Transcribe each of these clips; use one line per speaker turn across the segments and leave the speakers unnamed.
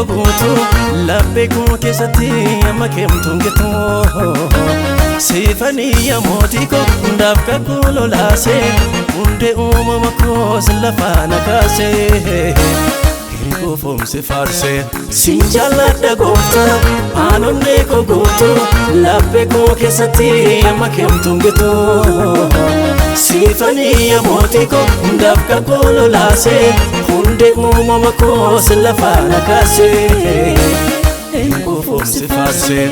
koo guutuu laphee koo keessatti amma keemtuun getuu siifanii mootii koo hundaaf kakuu lolaasee hundee uumama koos lafaa na kaasee hirikoo foomsi faarsee siin jaalladha gooftaa aanonnee koo guutuu laphee koo keessatti amma keemtuun getuu siifanii mootii koo hundaaf kakuu lolaasee hundee uumama koos lafaa na kaasee hirikoo foomsi faarsee.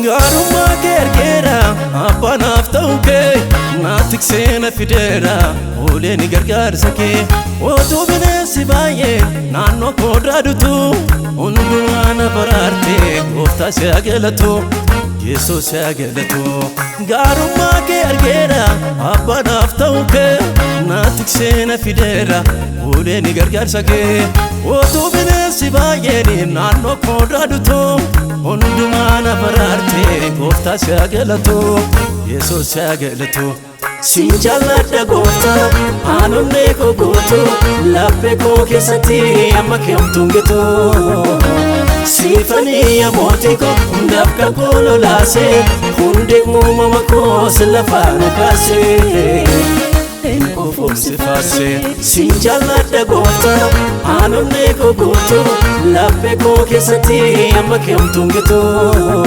Gaarummaa kee argeera abbaanaaf ta'uu kee naa tiksee na fideera oolee ni gargaarsa kee otuu bineensi baay'ee naannoo koo daadutu hundumaa na baraarte gooftaa si haa galatu Yesuus si haa galatu. Gaarummaa kee argeera abbaanaaf ta'uu kee naa tiksee na fideera oolee ni gargaarsa kee otuu bineensi baay'ee naannoo koo daadutu hundumaa na baraarte gooftaa si haa galatu Yesuus si haa galatu. Siin jaalladha gooftaa aanonnee koo guutuu laphee koo keessatti amma keemtuun getuu siifanii mootii koo hundaaf kakuu lolaasee hundee uumama koos lafaa na kaasee hirikoo foomsi faarsee. Siin jaalladha gooftaa aanonnee koo guutuu laphee koo keessatti amma keemtuun getuu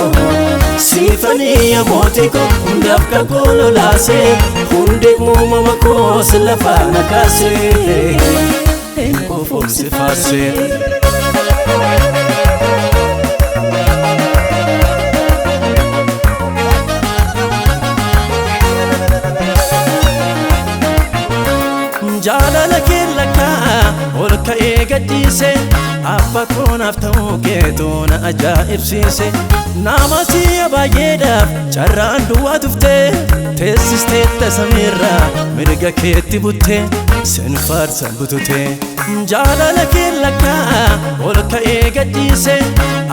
siifanii mootii koo hundaaf kakuu lolaasee hundee uumama koos lafaa na kaasee hirikoo foomsi faarsee. Jaalala kee lakkaa ol ka'ee gadhiise abbaa koonaaf ta'uu keetu na ajaa'ibsiise nama si'a baay'eedhaaf carraan duwwaa tuftee teessistee samiirraa mirga keetti buttee sin faarsan bututee. Jaalala kee lakkaa ol ka'ee gadhiise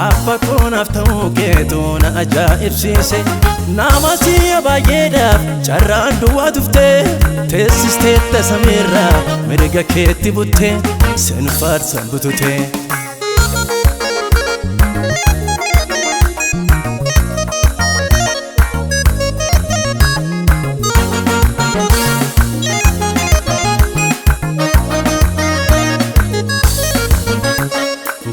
abbaa koonaaf ta'uu keetu na ajaa'ibsiise nama si'a baay'eedhaaf carraan duwwaa tuftee teessistee samiirraa mirga keetti buttee sin faarsan bututee.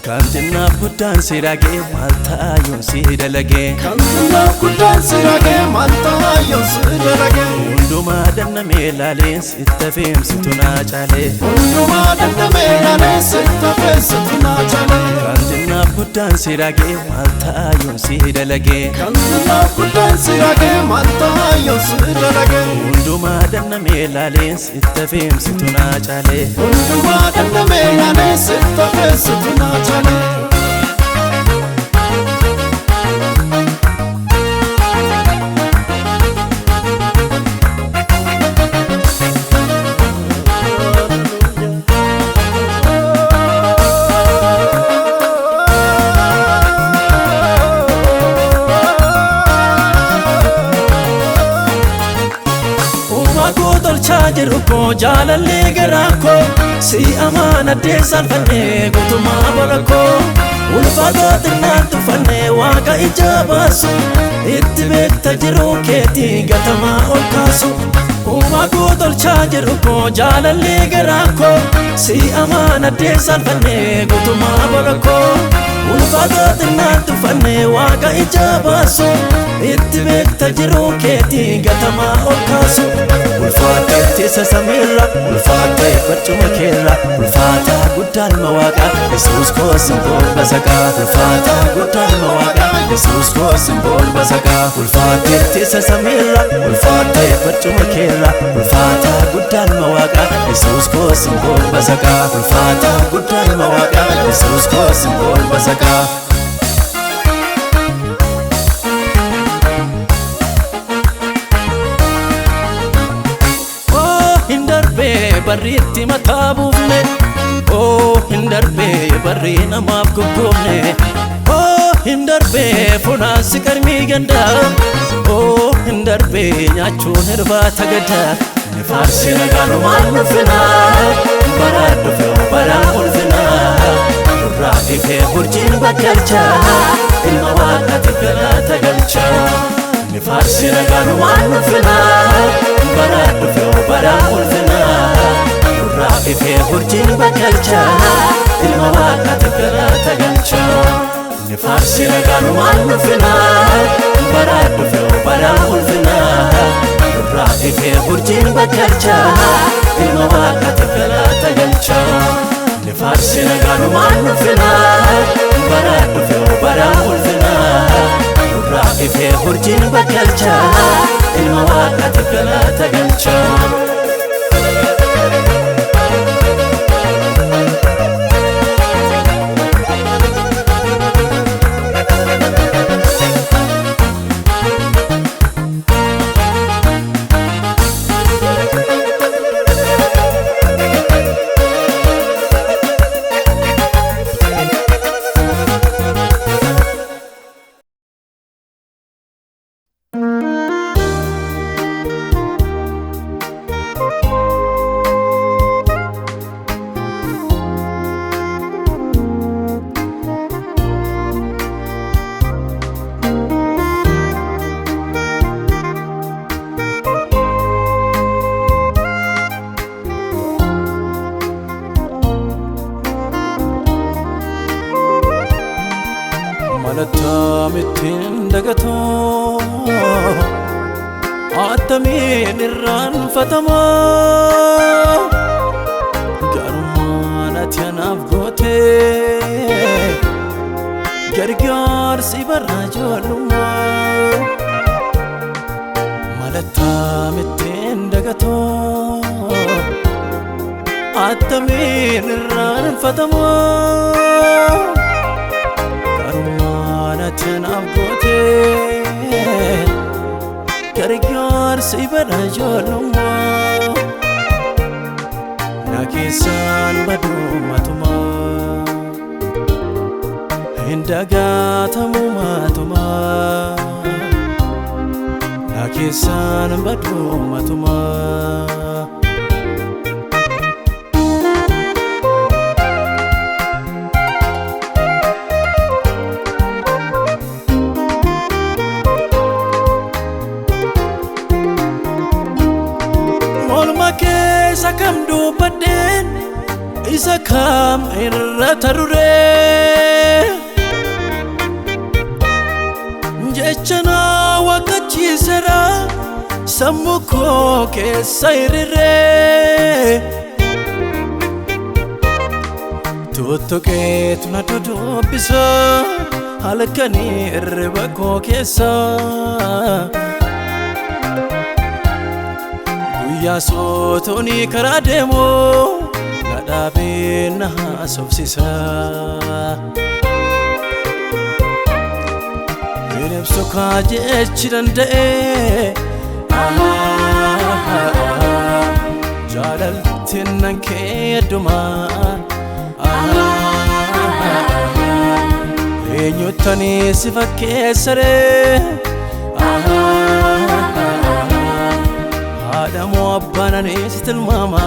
Kan xinnaaf guddaan si raagee maal ta'a yoon si dalagee
Kan xinnaaf guddaan si raagee maal ta'a yoon si dalagee
hundumaa dannamee laaleen sitti feemsitu naa caalee
Hundumaa dandamee laalee sitti feemsitu naa caalee
Kan xinnaaf guddaan si raagee maal ta'a yoon si dalagee
Kan xinnaaf guddaan si raagee maal ta'a yoon si dalagee
hundumaa dannamee laaleen sitti feemsitu naa caalee
Hundumaa dandamee laalee sitti feemsitu naa caalee.
Uumaa koo tolchaa jiru koo jaalallee garaa koo si amaan addee saalfannee guutummaa bara koo ulfaatoo xinnaan tuffannee waaqa ija baasu itti beekta jiruu keetii gatamaa ol kaasu. Uumaa koo tolchaa jiru koo jaalallee garaa koo si amaan addee saalfannee guutummaa bara koo ulfaatoo xinnaan tuffannee waaqa ija baasu itti beekta jiruu keetii gatamaa ol kaasu. Ulfaatee teessa samiirra ulfaatee barcuma keerra ulfaataa guddaan mawaaqa Yesuus koo simboon basaqaa ulfaataa guddaan mawaaqa Yesuus koo simboon basaqaa ulfaatee teessa samiirra ulfaatee barcuma keerra ulfaataa guddaan mawaaqa Yesuus koo simboon basaqaa ulfaataa guddaan mawaaqa Yesuus koo simboon basaqaa. Hin darbee barriitti mataa buufne oo hin darbee barrii namaaf goggoofne oo Hin darbee funaansi qarmii gandaa oo hin darbee nyaachuun irbaata gadaa. Nifaarsi nagaanumaan nufinaa bara dhufee bara ulfinaa nurraa ifee urjiin bakkalchaa ilma waaqaatiif galata galchaa. Nifaarsi nagaanumaan nufinaa bara dhufee bara ulfinaa nurraa ifee urjiin bakkalchaa ilma waaqaatiif galata galchaa. Nifaarsi nagaanumaan nufinaa bara dhufee bara ulfinaa nurraa ifee urjiin bakkalchaa ilma waaqaatiif galata galchaa. Nifaarsi nagaanumaan nufinaa bara dhufee bara ulfinaa nurraa ifee urjiin bakkalchaa ilma waaqaatiif galata galchaa. Malattaamittiin dagatoo attamiin irraanfatamaa garummaan ati anaaf gootee gargaarsi bara ijoollummaa. Malattaamittiin dagatoo attamiin irraanfatamaa garummaan ati anaaf gootee gargaarsi bara ijoollummaa. Na keessaan baduu matumaa hin dagatamu matumaa na keessaan baduu matumaa. Morma keessa kam dubbadheen isa kam irra taruree jecha na wakkachiiseera sammuu koo keessa hiriiree tuttuqeetu na dudubbisa halkanii hirriba koo keessa. Guyyaa sootooni karaa deemu na dhaabee na haasofsiisa. Hin ibsu kaa jechi danda'e jaalaltiin nan kee addumaa eenyuttanii si fakkeessaree haadha moo abbaan ani si tilmaama.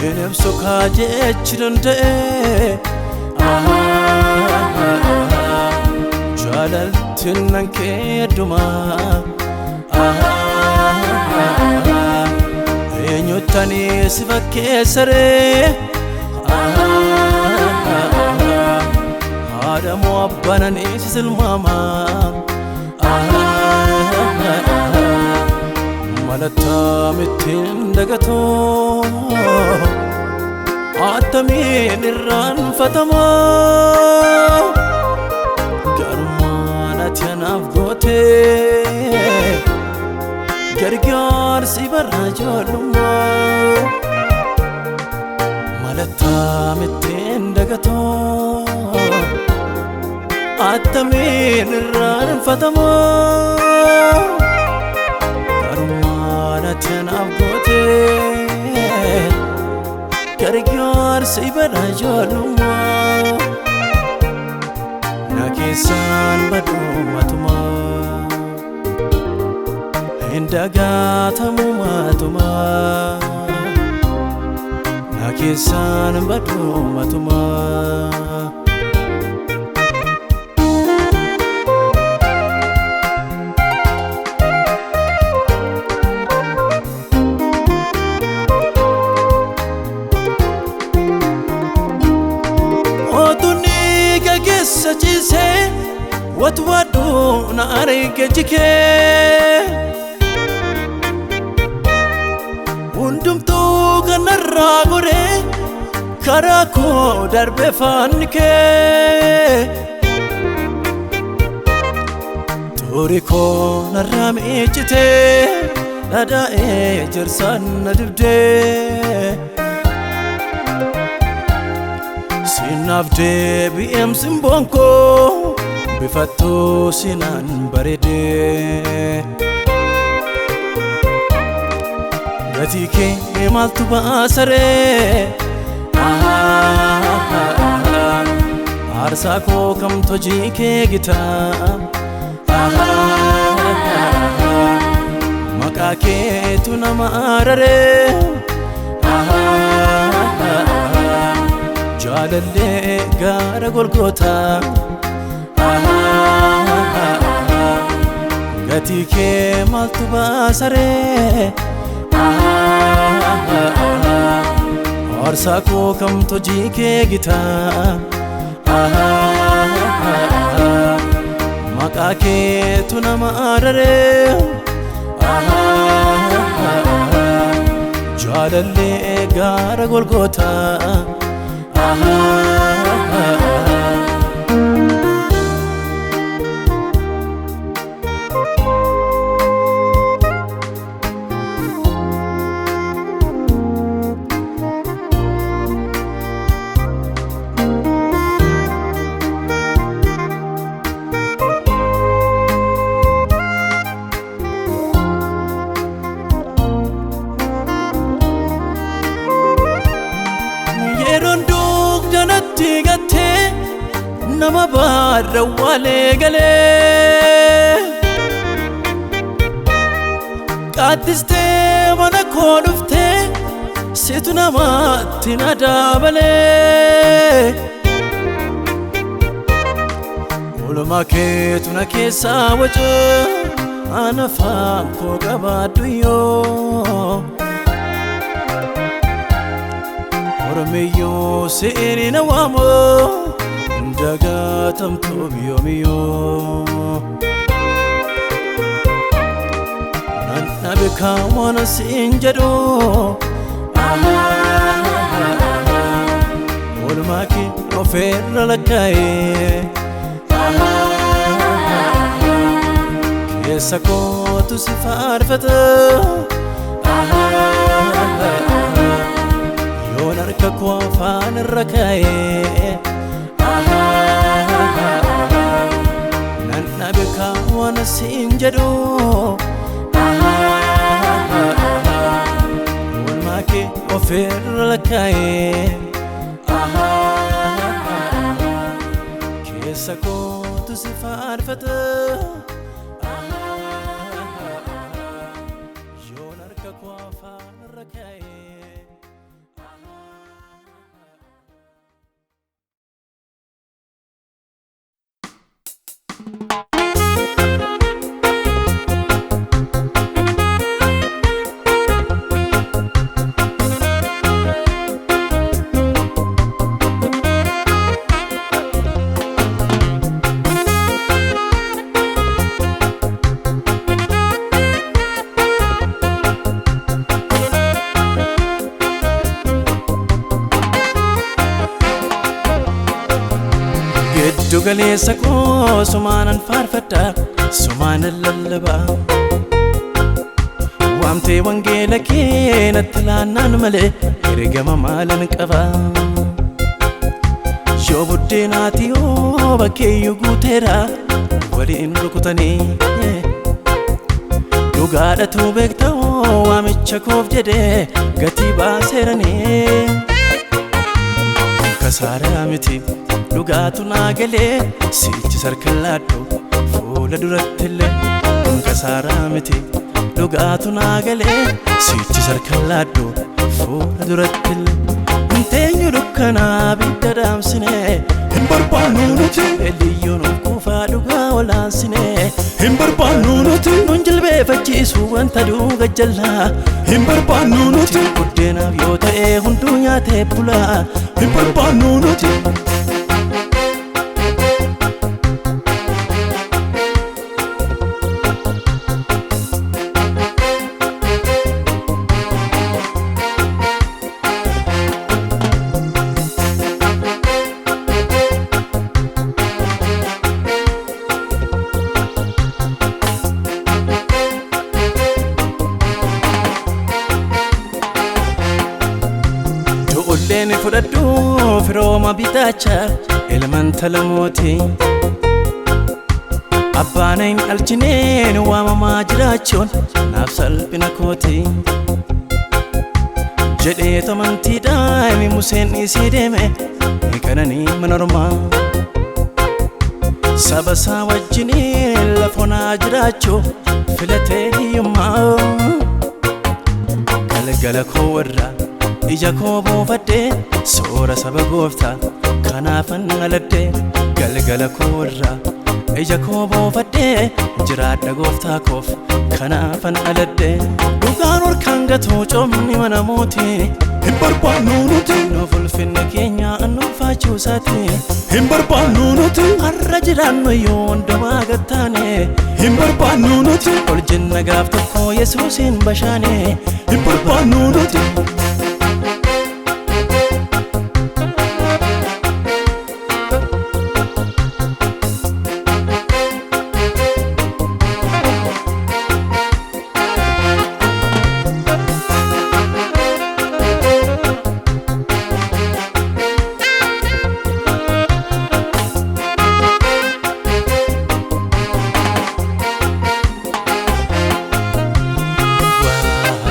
Hin ibsu kaa jechi danda'e jaalaltiin nan kee addumaa eenyuttanii si fakkeessaree haadha moo abbaan ani si tilmaama. Malattaamittiin dagatoo attamiin irraanfatamaa garummaan ati anaaf gootee gargaarsi bara ijoollummaa. Malattaamittiin dagatoo attamiin irraanfatamaa garummaan ati anaaf gootee Gargaarsi bara ijoollummaa na keessaan baduu matumaa hin dagatamu matumaa na keessaan baduu matumaa. Keessa ciisee watwaadhuu na arge jikee hundumtuu kanarraa goree karaa koo darbe faanni kee xurii koo narraa miiccitee dhadhaa'ee jirsaan na dibdee. Sinaaf deebi'eem simboon koo bifattuu sinaan bareedee. Gatii kee maaltu baasaree? Aarsaa koo kamtu hojii kee gitaa? Maqaa keetu nama araree? Jaalallee gaara Golgootaa gatii kee maaltu baasaree? Aarsaa koo kamtu hojii kee gitaa? Maqaa keetu nama araree? Jaalallee gaara Golgootaa. Yeroon dugdanatti gattee nama baarra waalee galee qaaddistee mana koo dhuftee situ namatti na dabalee oolmaa keetu na keessaa waca ana afaan koo qabaadhu yoo. Oromiyyoo seeni na waamoo dagatamtuu biyyoomiyoo. Nan dhabe kaawwan siin jedhu oolmaa kee ofirra lakkaa'ee keessa kootu si faarfata. Yoon harka koo afaan irra kaa'ee nan dhabe kaawwan siin jedhu oolmaa kee ofirra lakkaa'ee keessa kootu si faarfata. Yoon harka koo afaan irra kaa'ee. Giddu galeessa koo sumaanan faarfadha, sumaanan lallabaa. Waamtee wangeela kee natti laannaan malee ergama maalan qaba. Yoo buddeenaati yoo bakkeeyyuu guuteera waliin rukutanii. Dhugaadhatu beektaa waamicha koof jedhee gatii baaseeranii. Kasaaraa miti dhugaatu naa galee sichi sarkallaadhu fuula duratti illee. Kasaaraa miti dhugaatu naa galee sichi sarkallaadhu fuula duratti illee. Inteenyu dukkanaa abidda dhaamsinee
Hin barbaannu nuti.
Eliyyuun of kuufaa dhugaa olaansinee
Hin barbaannu nuti.
Nun jilbeeffachiisu wanta duuga jallaa
Hin barbaannu nuti.
Buddeenaaf yoo ta'e hunduu nyaatee bulaa
Hin barbaannu nuti.
Du'ulleen fudhadhu firooma bitaacha ilman talamooti. Abbaan hin dhalchineen waamamaa jiraachuun naaf salphina kooti. Jedhee amantiidhaan Museen dhiisee deeme qananii mana ormaa. Saba isaa wajjiniin lafonaa jiraachuu filatee hiyyummaa. Galgala koo irraa ija koo buufadhee soora saba gooftaa kanaafan aladhee. Galgala koo irraa ija koo buufadhee jiraadha gooftaa koof kanaafan aladhee. Dhugaan harkaan gatuu coomni mana mootii
Hin barbaannu nuti.
Nuuf ulfinni keenya nuuf faachuusaati.
Hin barbaannu nuti.
Har'a jiraannu iyyuu hundumaa gattaane
Hin barbaannu nuti.
Ol jenna gaaf tokko Yesuusin bashaane
Hin barbaannu nuti.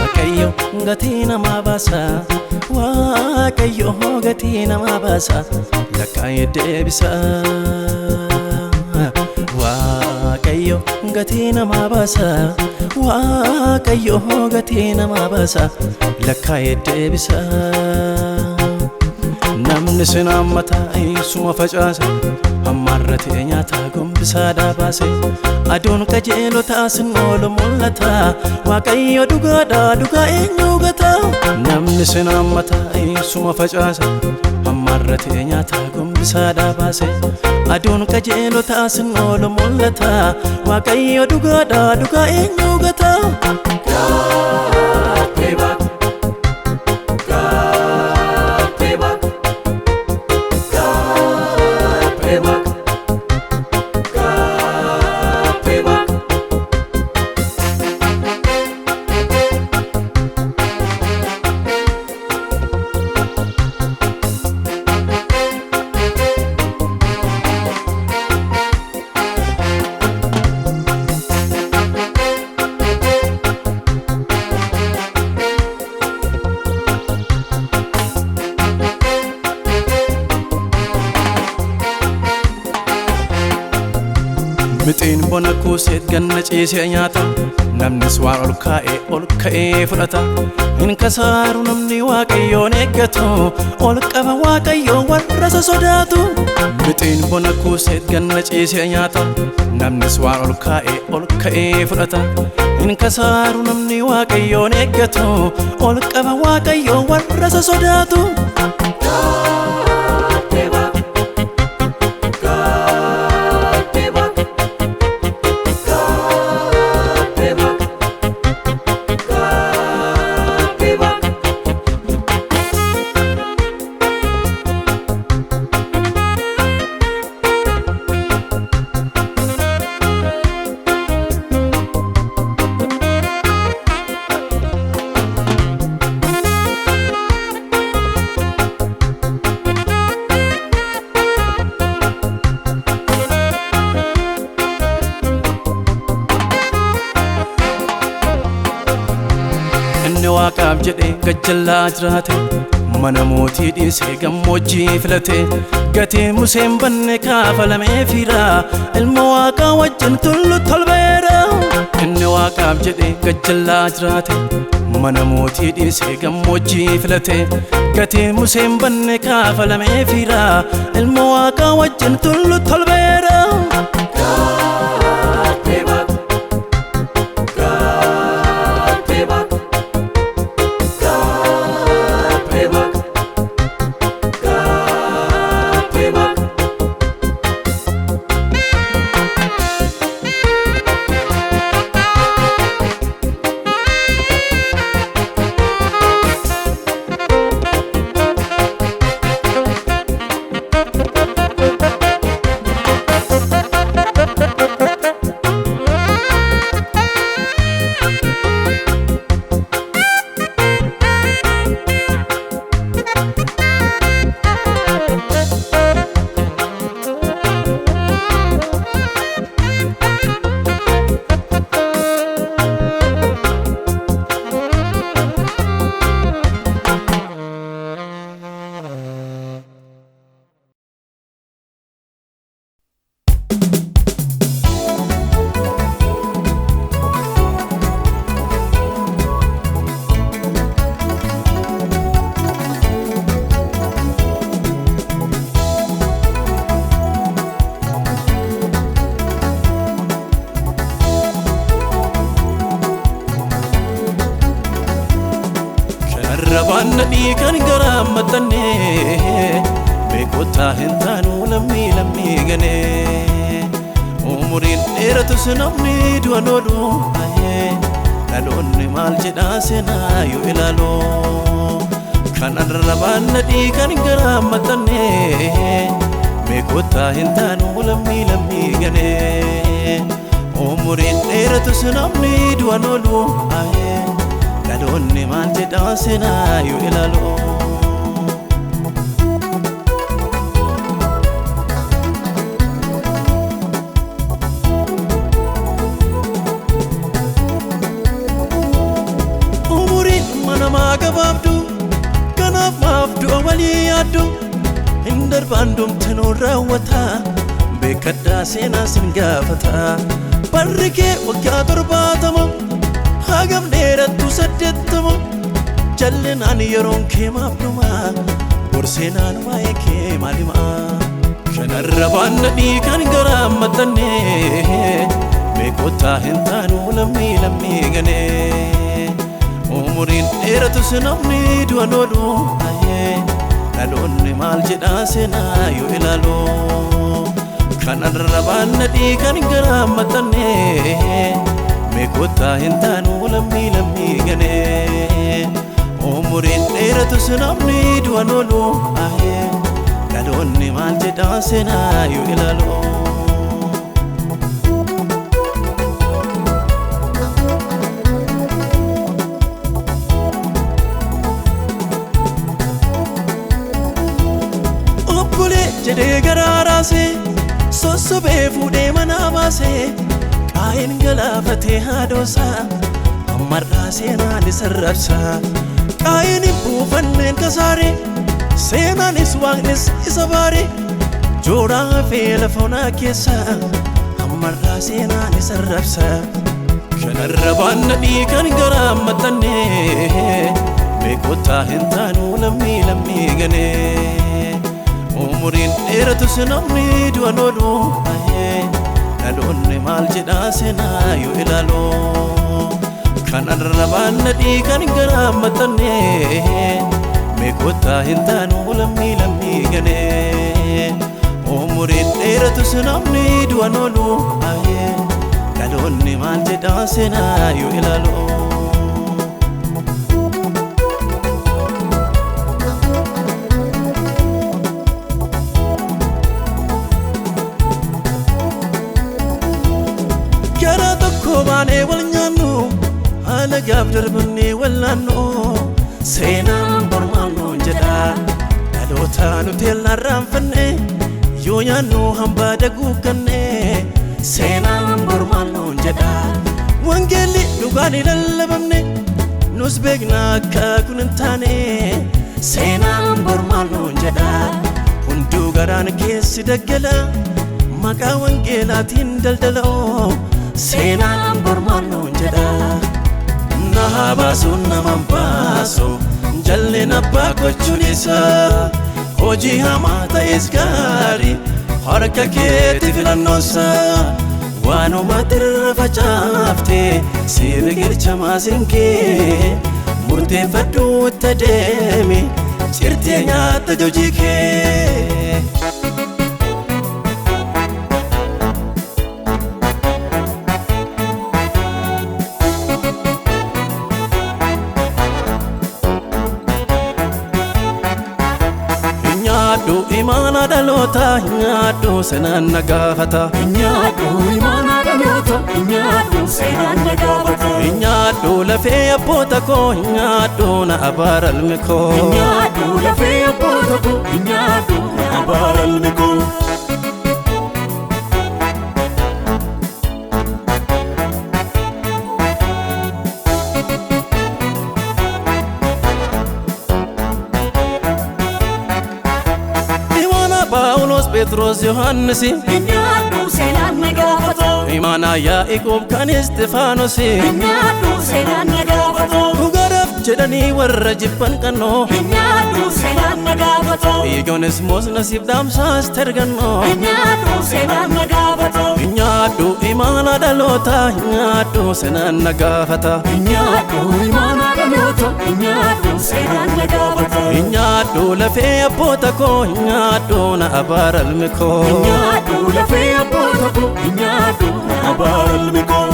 Waaqayyo gatii namaa baasa. Waaqayyo gatii namaa baasa. Lakkaa'ee deebisa. Waaqayyo gatii namaa baasa. Waaqayyo gatii namaa baasa. Lakkaa'ee deebisa. Namni sin hammataa suma facaasa. Hammaarratee nyaata gombisaa dhaabaase. Aduun qajeelotaa sin oolu mul'ata. Waaqayyo dhugaadha dhugaa eenyu gata. Namni sin hammataa suma facaasa. Hammaarratee nyaata gombisaa dhaabaase. Aduun qajeelotaa sin oolu mul'ata. Waaqayyo dhugaadha dhugaa eenyu gata. Mixiin bona kuuseet ganna ciisee nyaata. Namnis waan ol kaa'ee ol ka'ee fudhata. Hin kasaaru namni waaqayyoon eeggatu. Ol qaba waaqayyoon warra isa sodaatu. Mixiin bona kuuseet ganna ciisee nyaata. Namnis waan ol kaa'ee ol ka'ee fudhata. Hin kasaaru namni waaqayyoon eeggatu. Ol qaba waaqayyoon warra isa sodaatu. Inni waaqaaf jedhee gajjallaa jiraate Mana mootii dhiisee gammoojjii filate gatii Museen banne kaafalamee fiira ilma waaqaa wajjin tullu tolbeera inni waaqaaf jedhe gajjallaa jiraate mana mootii dhiisee gammoojjii filate gatii Museen banne kaafalamee fiira ilma waaqaa wajjin tullu tolbeera. Kan garaa maxxannee beekotaa hin taanu lammii lammii ganee umuriin dheeratus namni du'an oolu dhaloonni maal jedhaa seenaa yoo ilaalu kan arrabaan nadhii kan garaa maxxannee beekotaa hin taanu lammii lammii ganee umuriin dheeratus namni du'an oolu dhaloonni maal jedhaa seenaa yoo ilaalu. Umuriin manamaa gabaabdu kanaaf maaf du'a walii yaaddu hin darbaan dhumtinuu raawwata beekaddaa seenaa sin gaafata barri kee waggaa 70. Hagam dheerattu 80 jallinaan yeroon kee maaf dhuma borseenaan waa'ee kee maal hima kanarra nadhii kan garaa maxxannee beekotaa hin taanu lammii lammii ganee umuriin dheeratus namni du'an oolu dhaloonni maal jedhaa seenaa yoo ilaalu kan arrabaan nadhii kan garaa maxxannee beekotaa hin taanu lammii lammii ganee umuriin dheeratus namni du'an oolu dhaloonni maal jedhaa seenaa yoo ilaalu. Obbolee jedhee garaa raasee sossobee fuudhee manaa baasee. Qaayin galaafatee haadhoosaa ammarraa seenaan isa rabsaa qaayin hin buufanneen kasaare seenaanis waaqnis isa baare jooraa hafee lafa onaa keessa ammarraa seenaan isa rabsaa kanarra nadhii kan garaa maxxannee beekotaa hin taanu lammii lammii ganee umuriin dheeratus namni du'an oolu dhaloonni maal jedhaa seenaa yoo ilaalu kan arrabaan nadhii kan garaa maxxannee beekotaa hin taanu lammii lammii ganee umuriin dheeratus namni du'an oolu dhaloonni maal jedhaa seenaa yoo ilaalu. Baanee wal nyaannu haala gaaf darbannee wal naannu seenaan bormaan nuun jedha dhaloota nuti irraanfanne yoo nyaannu hambaa daguugganne seenaan bormaan nuun jedha wangeelli dhugaan hin lallabamne nus beekna akka kun hin taane Seenaan bor maal nuun jedha hunduu garaan keessi daggala maqaa wangeelaatiin daldala'oo seenaan bor maal nuun jedha. Na haa baasu naman baasu jalleen abbaa gochuun isaa hojii hamaa ta'es gaarii harka keetti filannoonsa waanuma irra facaafte si biqilcha maasinkee murteeffadhu itti adeemi cirtee nyaatta hojii kee. Nyaadhu imaana dhaloota nyaadhu seenaan na gaafata.
Nyaadhu imaana dhaloota nyaadhu seenaan na gaafata.
Nyaadhu lafee abboota koo nyaadhu na abaara ilmi koo.
Nyaadhu lafee abboota koo nyaadhu na abaara ilmi koo.
Imaana Paawulos Phexros Yohaannis
Nyaadhu seenaan na gaafata.
imaana Yaaqoob kan Istifaanos
Nyaadhu seenaan na gaafata.
Dhugaadhaaf jedhanii warra jibban qannoo
Nyaadhu seenaan na gaafata.
Eegonis moosnasiif dhaamsaas tergannoo
Nyaadhu seenaan na gaafata.
Nyaadhu imaana dhaloota nyaadhu seenaan na gaafata.
Nyaadhu imaana dhaloota nyaadhu seenaan na gaafata.
Nyaadhu lafee abboota koo nyaadhu na abaara ilmi koo.
Nyaadhu lafee abboota koo nyaadhu na abaara ilmi koo.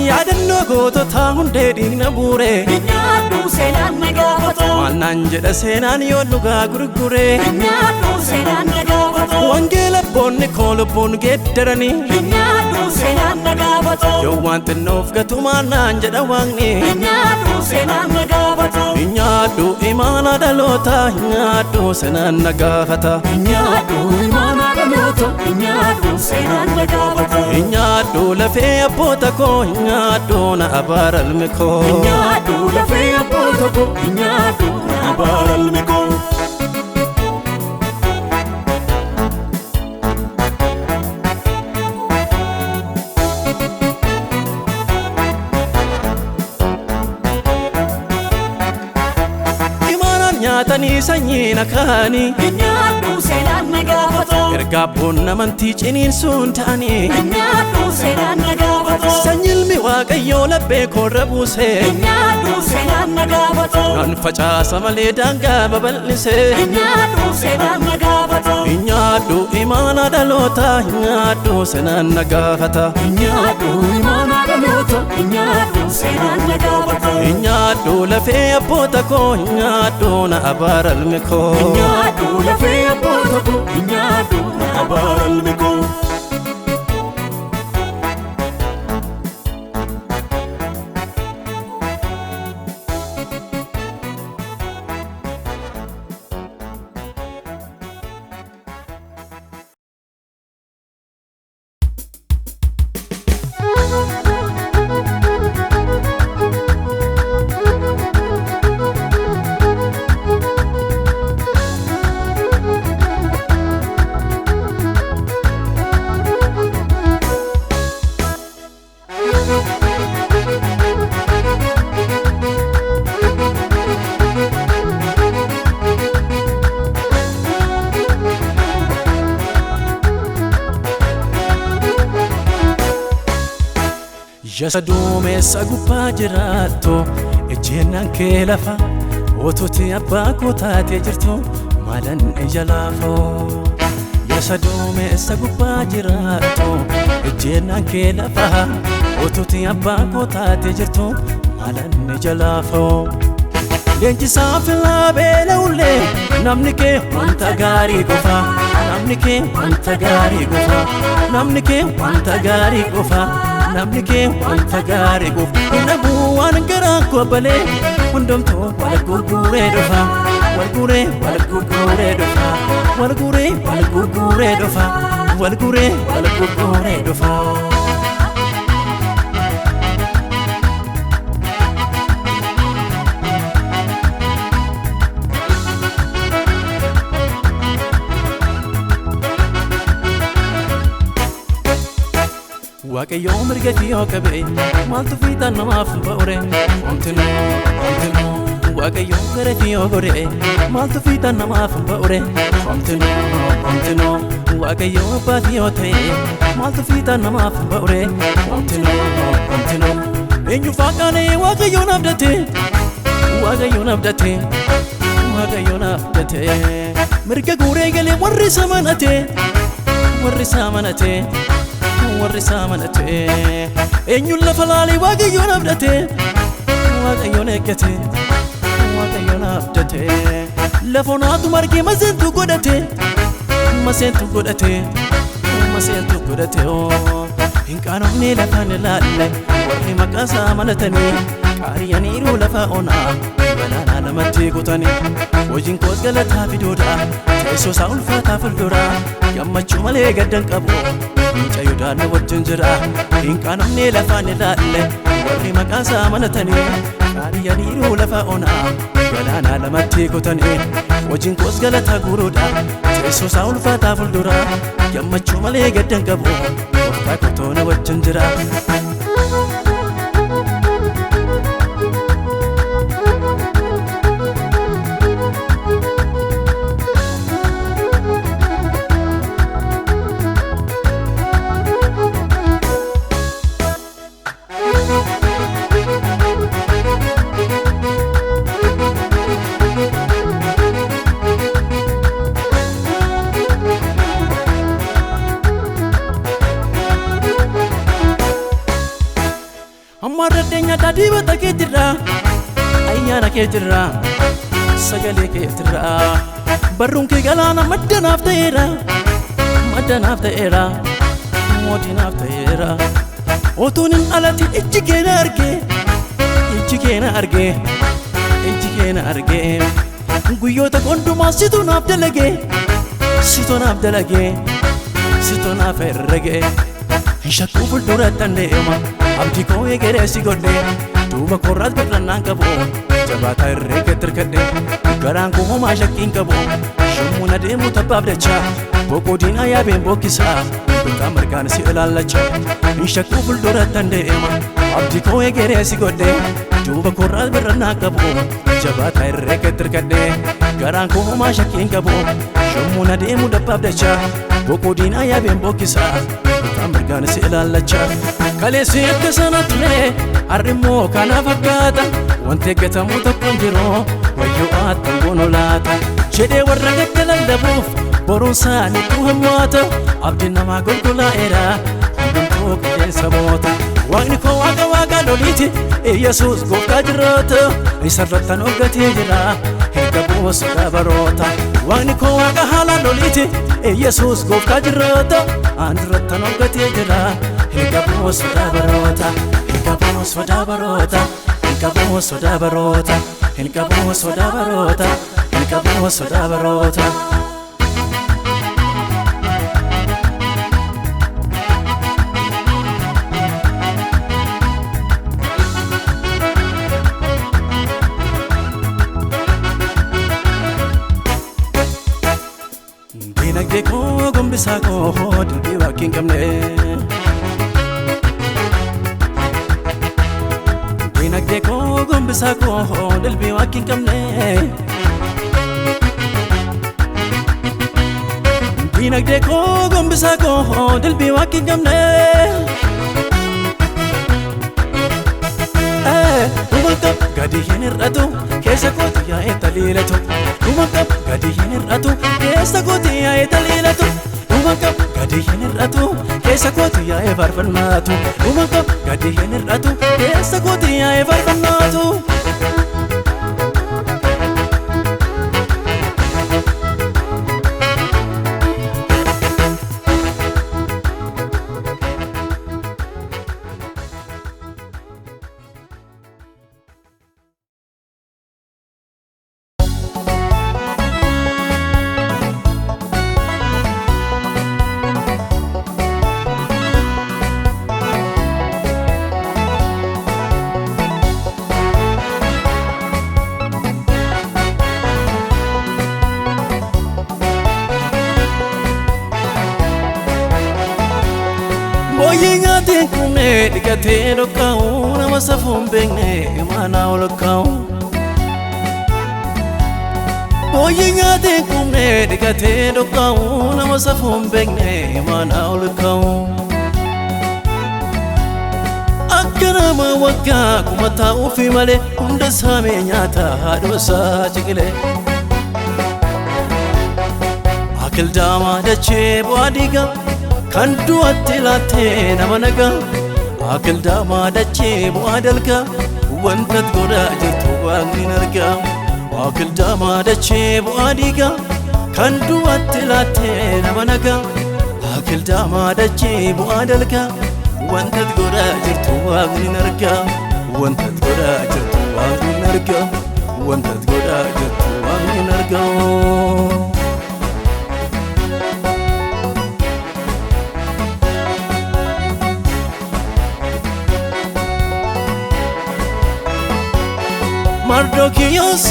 Yaadannoo goototaa hundee dhiigna buure
Nyaadhu seenaan na gaafata.
Maannaan jedha seenaan yoo dhugaa gurgure
Nyaadhu seenaan na gaafata.
Wangeela abboonni koo lubbuun geeddaranii
Nyaadhu seenaan na gaafata.
Yoo waan xinnoof gatu maannaan jedha waaqni
Nyaadhu seenaan na gaafata.
Nyaadhu imaana dhaloota nyaadhu seenaan na gaafata.
Nyaadhu imaana dhaloota nyaadhu seenaan na gaafata.
Nyaadhu lafee abboota koo nyaadhu na abaara ilmi koo.
Nyaadhu lafee abboota koo nyaadhu na abaara ilmi koo.
Imaanaan nyaatanii sanyii na kaanii
Nyaadhu seenaan na gaafata.
Erga abboon amantii ciniinsuun ta'anii
Nyaadhu seenaan na gaafata.
Sanyii ilmi waaqayyoo laphee koorra buuse
Nyaadhu seenaan na gaafata.
Nan facaasa malee daangaa babal'ise
Nyaadhu seenaan na gaafata.
Nyaadhu imaana dhaloota nyaadhu seenaan na gaafata.
Nyaadhu imaana dhaloota nyaadhu seenaan na gaafata.
Nyaadhu lafee abboota koo nyaadhu na abaara ilmi koo.
Nyaadhu lafee abboota koo nyaadhu na abaara ilmi koo.
Yasa duumessa gubbaa jiraattu ejjennaan kee lafa otuuti abbaa koo taatee jirtu maalan ija laafoo. Yasa duumessa gubbaa jiraattu ejjennaan kee lafa otuuti abbaa koo taatee jirtu maalan ija laafoo. Leenjisaa filaa beela'ullee namni kee wanta gaarii qofa namni kee wanta gaarii qofa namni kee wanta gaarii qofa namni kee wanta gaarii qofa. Hin dhabuu waan garaa koo balee hundumtuu wal gurguree dhufa Wal guuree wal gurguree dhufa wal guuree wal gurguree dhufa wal guuree wal gurguree dhufa. Waaqayyoo mirga kiyoo qabe maaltu fiixaan namaaf ba'ure homtinuu homtinuu Waaqayyoo gara kiyoo godhe maaltu fiixaan namaaf ba'ure homtinuu homtinuu Waaqayyoo abbaa kiyoo ta'e maaltu fiixaan namaaf ba'ure homtinuu homtinuu Eenyu faaqaanee Waaqayyoon abdate Waaqayyoon abdate Waaqayyoon abdate mirga guuree galee warri isa manate warri isa manate warri isaa manate eenyuun lafa laalee Waaqayyoon abdate Waaqayyoon eeggate Waaqayyoon abdate lafa onaatu margee maseentu godhate maseentu godhate maseentu godhate hin qaanofne lafaan ilaalle warri maqaa isaa manatanii qaariyaniiru lafa onaa galaanaa lamatti kutanii hojiin koos galataa fiduudha teessoo isaa ulfaataa fuuldura gammachuu malee gaddan qabu Mucaa Yihudaa wajjin jira hin qaanofne lafaan ilaalle warri maqaa isaa manatanii qaariyaniiru lafa onaa galaanaa lamatti kutanii hojiin koos galataa guuruudha teessoo isaa ulfaataa fuuldura gammachuu malee gaddan qabu gooftaa kootoona wajjin jira. Ammarraddeenya dibata keetirra ayyaana keetirra sagalee keetirra barruun kee galaana madda naaf ta'eera madda naaf ta'eera mootii naaf ta'eera otuun hin alatti ijji kee na argee ijji kee na argee ijji kee na argee guyyoota hundumaa situ naaf dalagee situ naaf dalagee situ naaf herregee hin shakkuu fuulduratti deema abdii koo egeree si godhe duuba korraas birrannaan qabu jabaataa herreega tirkadhe garaan koo homaa shakkiin qabu shimmuun adeemu tabbaaf dacha boqoo diinaa yaabeen bokkisa bitaa mirgaan si ilaallacha hin shakkuu fuulduratti deema abdii koo egeree si godhe duuba korraas birrannaan qabu jabaataa herreega tirkadhe garaan koo homaa shakkiin qabu shimmuun adeemu dabbaaf dacha boqoo diinaa yaabeen bokkisa bitaa mirgaan si ilaallacha kaleessi akka sana ture har'i immoo kana fakkaata wanti eeggatamu tokko hin jiru wayyoo attan goonu laata jedhee warra gadda lallabuuf boruun isaaniitu hammaata abdiin namaa golgolaa'eera hundumtuu qilleensa moota Waaqni koo waaqa waaqa loliiti Yesuus gooftaa jiraata isarrattan ooggatee jira erga buusu dabaroota Waaqni koo waaqa haala loliiti Yesuus gooftaa jiraata andirrattan ooggatee jira erga buusu dabaroota erga buusu dabaroota erga buusu dabaroota erga buusu dabaroota erga buusu dabaroota. Dinagdee koo gombisaa koo dilbii waaqii hin qabne Dinagdee koo gombisaa koo dilbii waaqii hin qabne Dinagdee koo gombisaa koo dilbii waaqii hin qabne Dhuman qab gadi hin hir'atu keessa kootu yaa'ee taliilatu Dhuman qab gadi hin hir'atu keessa kootu yaa'ee taliilatu Dhuman qab gadi hin hir'atu keessa kootu yaa'ee faarfannaatu Dhuman qab gadi hin hir'atu keessa kootu yaa'ee faarfannaatu. kumne dhiqatee dhokkaa'u nama safuun beekne imaanaa ol kaa'u. Booyyee nyaatee kumne dhiqatee dhokkaa'u nama safuun beekne imaanaa ol kaa'u. Akka nama waggaa kuma taa'uufi malee hunda saamee nyaata haadhoosaa ciqilee. Akildaamaa dachee bu'aa dhiigaa kan du'atti laattee nama nagaa. Akildaamaa dachee bu'aa dalgaa wanta godhaa jirtu waaqni argaa. Akildaamaa dachee bu'aa dhiigaa kan du'atti laattee nama nagaa. Akildaamaa dachee bu'aa dalgaa wanta godhaa jirtu waaqni argaa. Wanta godhaa jirtu waaqni argaa. Wanta godhaa jirtu waaqni argaa. Mardokiyos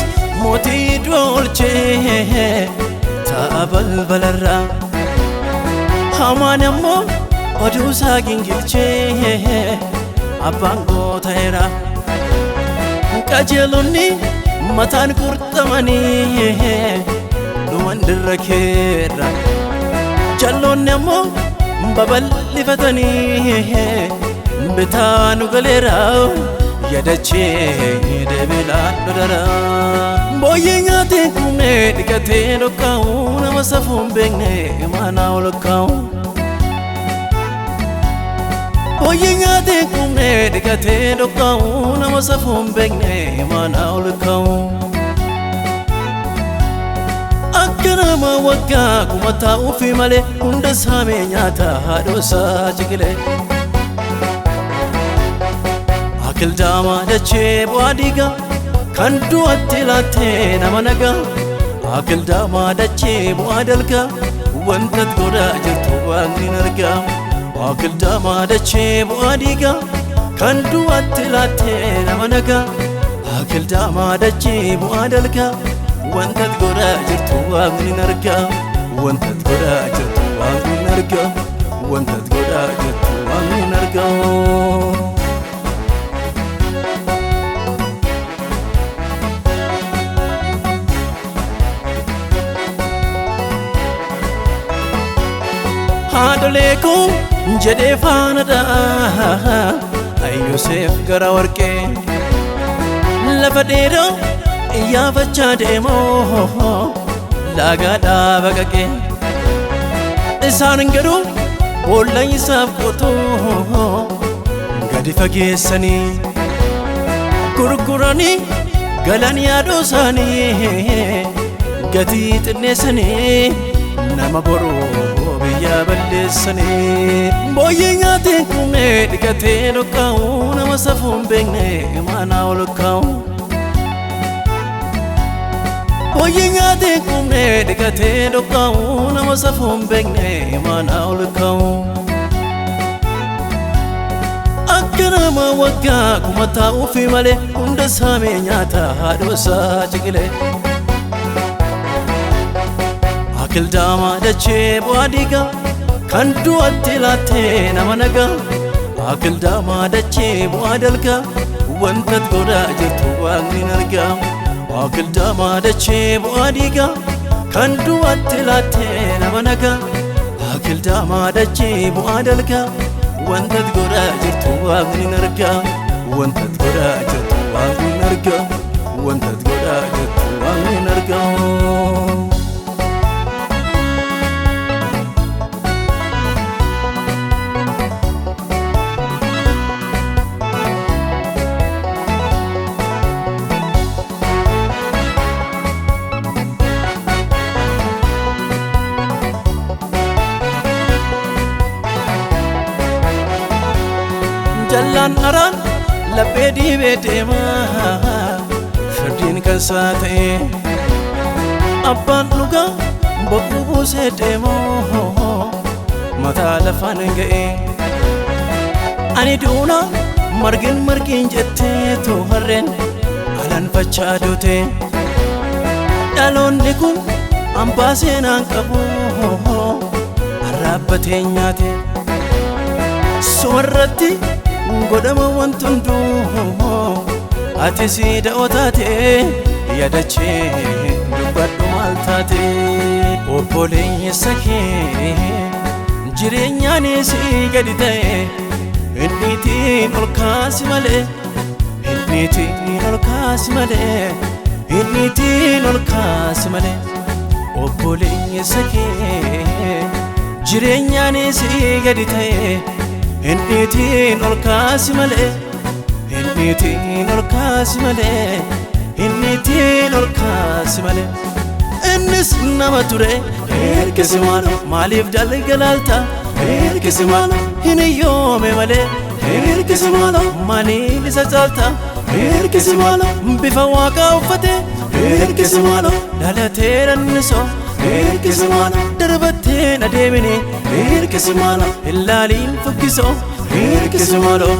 mootii du'a oolchee taa'a balbalarraa. Hamaan ammoo oduu isaa gingilchee abbaan gootaeera. Qajeelonni mataan qurxamanii dhuman dirra keerra. Jalloonni ammoo babal'ifatanii bitaa nu galeera. Yadachee deebilaan dodara. Booyyee nyaatee kumne dhiqatee dhokkaa'u nama safuun beekne imaanaa ol kaa'u. Booyyee nyaatee kumne dhiqatee dhokkaa'u nama safuun beekne imaanaa ol kaa'u. Akka nama waggaa kuma taa'uufi malee hunda saamee nyaata haadhoosaa ciqilee. Akildaamaa dachee bu'aa dhiigaa kan du'atti laattee nama nagaa. Akildaamaa dachee bu'aa dalgaa wanta godhaa jirtu waaqni argaa. Akildaamaa dachee bu'aa dhiigaa kan du'atti laattee nama nagaa. Akildaamaa dachee bu'aa dalgaa wanta godhaa jirtu waaqni argaa. Wanta godhaa jirtu waaqni argaa. Wanta godhaa jirtu waaqni argaa. Haadholee koo jedhee faana dha'a Yoseef gara warqee lafa dheeraa iyyaafachaa deemoo laagaadhaa baqaqee. Isaan garuu boolla isaaf qotuu gadi fageessanii gurguranii galan yaaduu isaanii gatii xinneessanii nama boruu biyya balleessanii. Booyyee nyaatee kumne dhiqatee dhokkaa'u nama safuun beekne imaanaa ol kaa'u. Booyyee nyaatee kumne dhiqatee dhokkaa'u nama safuun beekne imaanaa ol kaa'u. Akka nama waggaa kuma taa'uufi malee hunda saamee nyaata haadhoosaa ciqilee. Akildaamaa dachee bu'aa dhiigaa kan du'atti laattee nama nagaa. Akildaamaa dachee bu'aa dalgaa wanta godhaa jirtu waaqni argaa. Akildaamaa dachee bu'aa dhiigaa kan du'atti laattee nama nagaa. Akildaamaa dachee bu'aa dalgaa wanta godhaa jirtu waaqni argaa. Wanta godhaa jirtu waaqni argaa. Wanta godhaa jirtu waaqni argaa. Jallaan araan laphee dhiibee deema firdiin kan isaa ta'e. Abbaan dhugaa boquu buusee deemoo mataa lafaan ga'e. Ani duuna margin margin jetteetu harreen alanfachaa duute. Dhaloonni kun hambaa seenaan qabu arraabbatee nyaate. Sumarratti Godhama wanti hunduu ati si da'oo taate yaadachee dubbadhu maal taate obboleessa kee jireenyaanis gadi ta'e inniitiin ol kaasi malee inniitiin ol kaasi malee inniitiin ol kaasi malee obboleessa kee jireenyaanis gadi ta'e inniitiin ol kaasi malee inniitiin ol kaasi malee inniitiin ol kaasi malee innis nama ture ergisi maalo maaliif dalgalaalta ergisi maalo hin yoome malee ergisi maalo maaliif isa caalta ergisi maalo bifa waaqaa uffate ergisi maalo dhalatee rannisoo ergisi maalo darbatteen adeemini ergisi maalo ilaaliin fokkisoo ergisi maalo.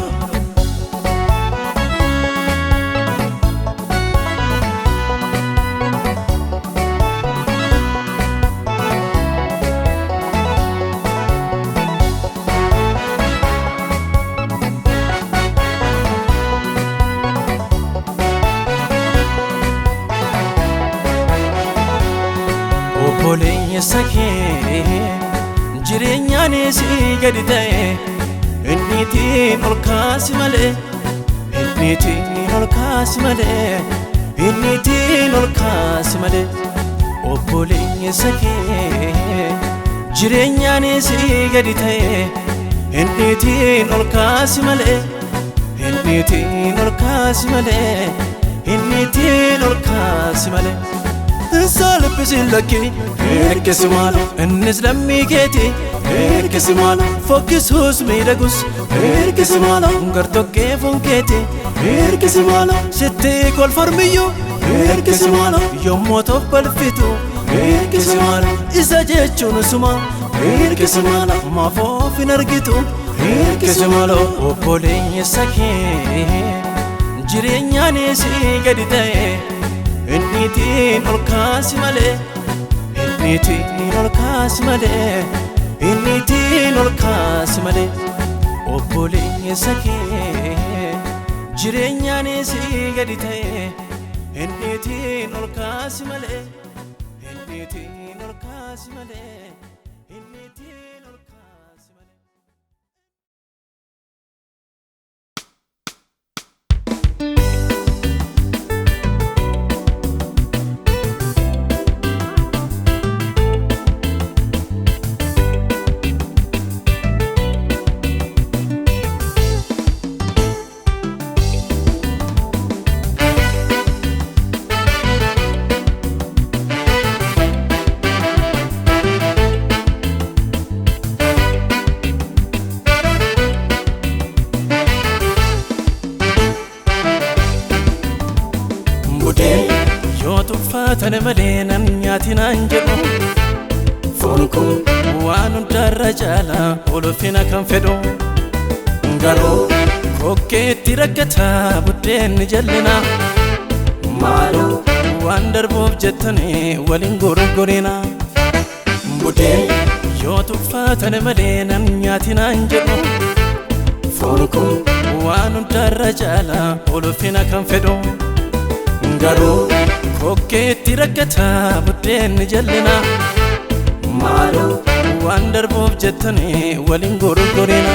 Obboleessa kee jireenyaanis gadi ta'e inniitiin ol kaasi malee inniitiin ol kaasi malee inniitiin ol kaasi malee obboleessa kee jireenyaanis gadi ta'e inniitiin ol kaasi malee inniitiin ol kaasi malee inniitiin ol kaasi malee. Salphisiin lakki ergisi maalo innis lammii keeti ergisi maalo fokkisuus miidhagus ergisi maalo gartokkee foon keeti ergisi maalo sitti kolfarmiyyuu ergisi maalo yommuu toof balfitu ergisi maalo isa jechuun suma ergisi maalo maafoof hin argitu ergisi maalo obboleessa kee jireenyaanis gadi ta'e. Inniitiin ol kaasi malee inniitiin ol kaasi malee inniitiin ol kaasi malee obboleessa kee jireenyaanis gadi ta'e inniitiin ol kaasi malee inniitiin ol kaasi malee inniitiin ol kaasi malee. Tane malee nan nyaatinaan jedhu foon kun waan hundarra caala ulfina kan fedhu garuu kokkeetti rakkataa buddeenni jallina maaloo waan darbuuf jettanii waliin gurgurina buddeen yoo tuffatane malee nan nyaatinaan jedhu foon kun waan hundarra caala ulfina kan fedhu garuu kokkeetti rakkataa buddeenni jallina maaloo waan darbuuf jettanii waliin gurgurina.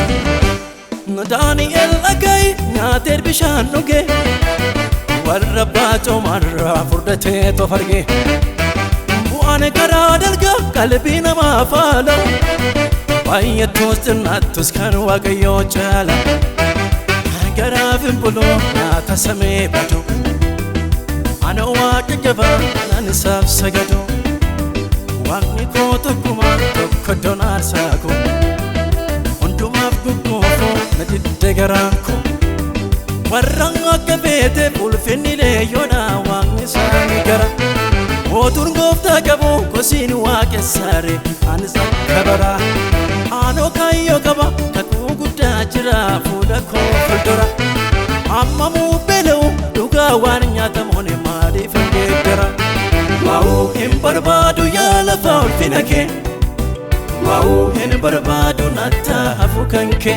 Daani'el dhagaye nyaatee bishaan dhuge warra baacoomarraa furdatee tofarge bu'aan karaa dalga qalbii namaa faala baay'attus xinnaattus kan waaqayyoo caala garaaf hin bulu nyaata samee badu. Ana waaqa jabaa anaan isaaf sagadu waaqni koo tokkuma tokko iddoon aarsaa koo hundumaaf gugguufuu na didde garaan koo warra akka feeteef ulfinni leeyyoodha waaqni isaanii gara mootuun gooftaa qabu kosiin waaqessaare anis akka bara aanoo kaayyoo qaba kakuu guddaa jira fuula koo fuuldura ammamuu beela'u dhugaa waan nyaatamuun maaliif hin geeddara Maa'uu hin barbaadu yaa lafa ulfina kee Maa'uu hin barbaadu natta hafu kan kee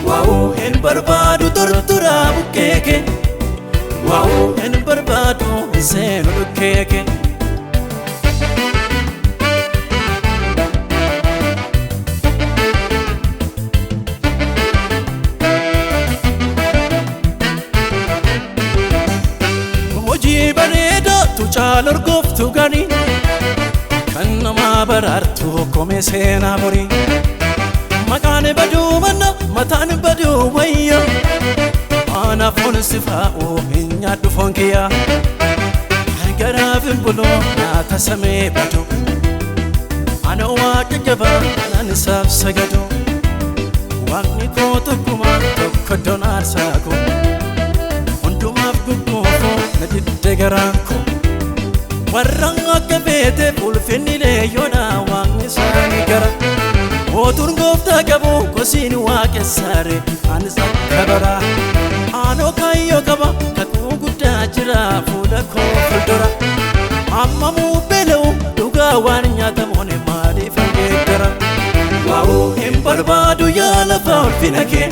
Waa'uu hin barbaadu tortoraa bukkee kee Waa'uu hin barbaadu hin seenu dhukkee kee. Hojii bareedaatu caala urgooftu gaarii kan namaa baraartu komee seenaa borii. Maqaan baduu manna mataan baduu wayya ana foon si faa'u hin nyaadhu foon kiyya. Garaaf hin buluu nyaata samee badu ana waaqa jabaa anaan isaaf sagadu. Waaqni koo tokkuma tokko iddoon aarsaa koo hundumaaf gugguufuu na didde garaan koo. Warra akka feeteef ulfinni leeyyoodha waaqni isaanii gara. Mootuun gooftaa qabu kosiin waaqessaare anis akka bara. Aanoo kaayyoo qaba kakuu guddaa jira fuula koo fuuldura. Ammamuu beela'u dhugaa waan nyaatamuun maaliif hin geeddara? Waa'uu hin barbaadu yaa lafa ulfina kee.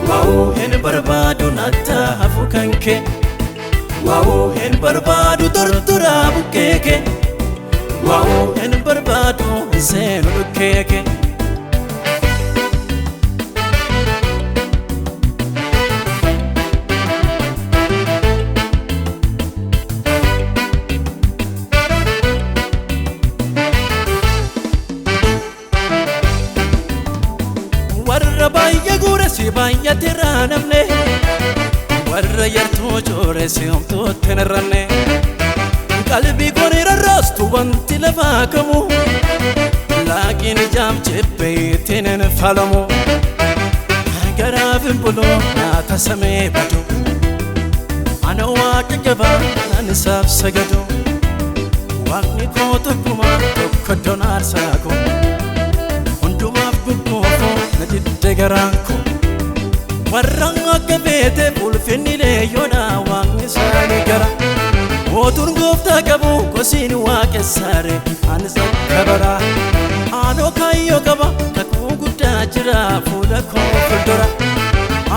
Waa'uu hin barbaadu natta hafu kan kee. Waa'uu hin barbaadu tortoraa bukkee kee. Waa'uu hin barbaadu hin seenu dhukkee kee. Warra baay'ee guure si baay'ate irraa namne warra yartuu joore si homtuutti hin hir'anne. Qalbii koon rarraastu wanti lafaa kamu laakiin ijaaf jibbee ittiin hin falamu. Garaaf hin buluu nyaata samee badu ana waaqa jabaa anaan isaaf sagadu. Waaqni koo tokkuma tokko iddoon aarsaa koo hundumaaf gugguufuu na didde garaan koo. Warra akka feeteef ulfinni leeyyoodha waaqni isaanii gara. Mootuun gooftaa qabu kosiin waaqessaare anis akka bara. Aanoo kaayyoo qaba kakuu guddaa jira fuula koo fuuldura.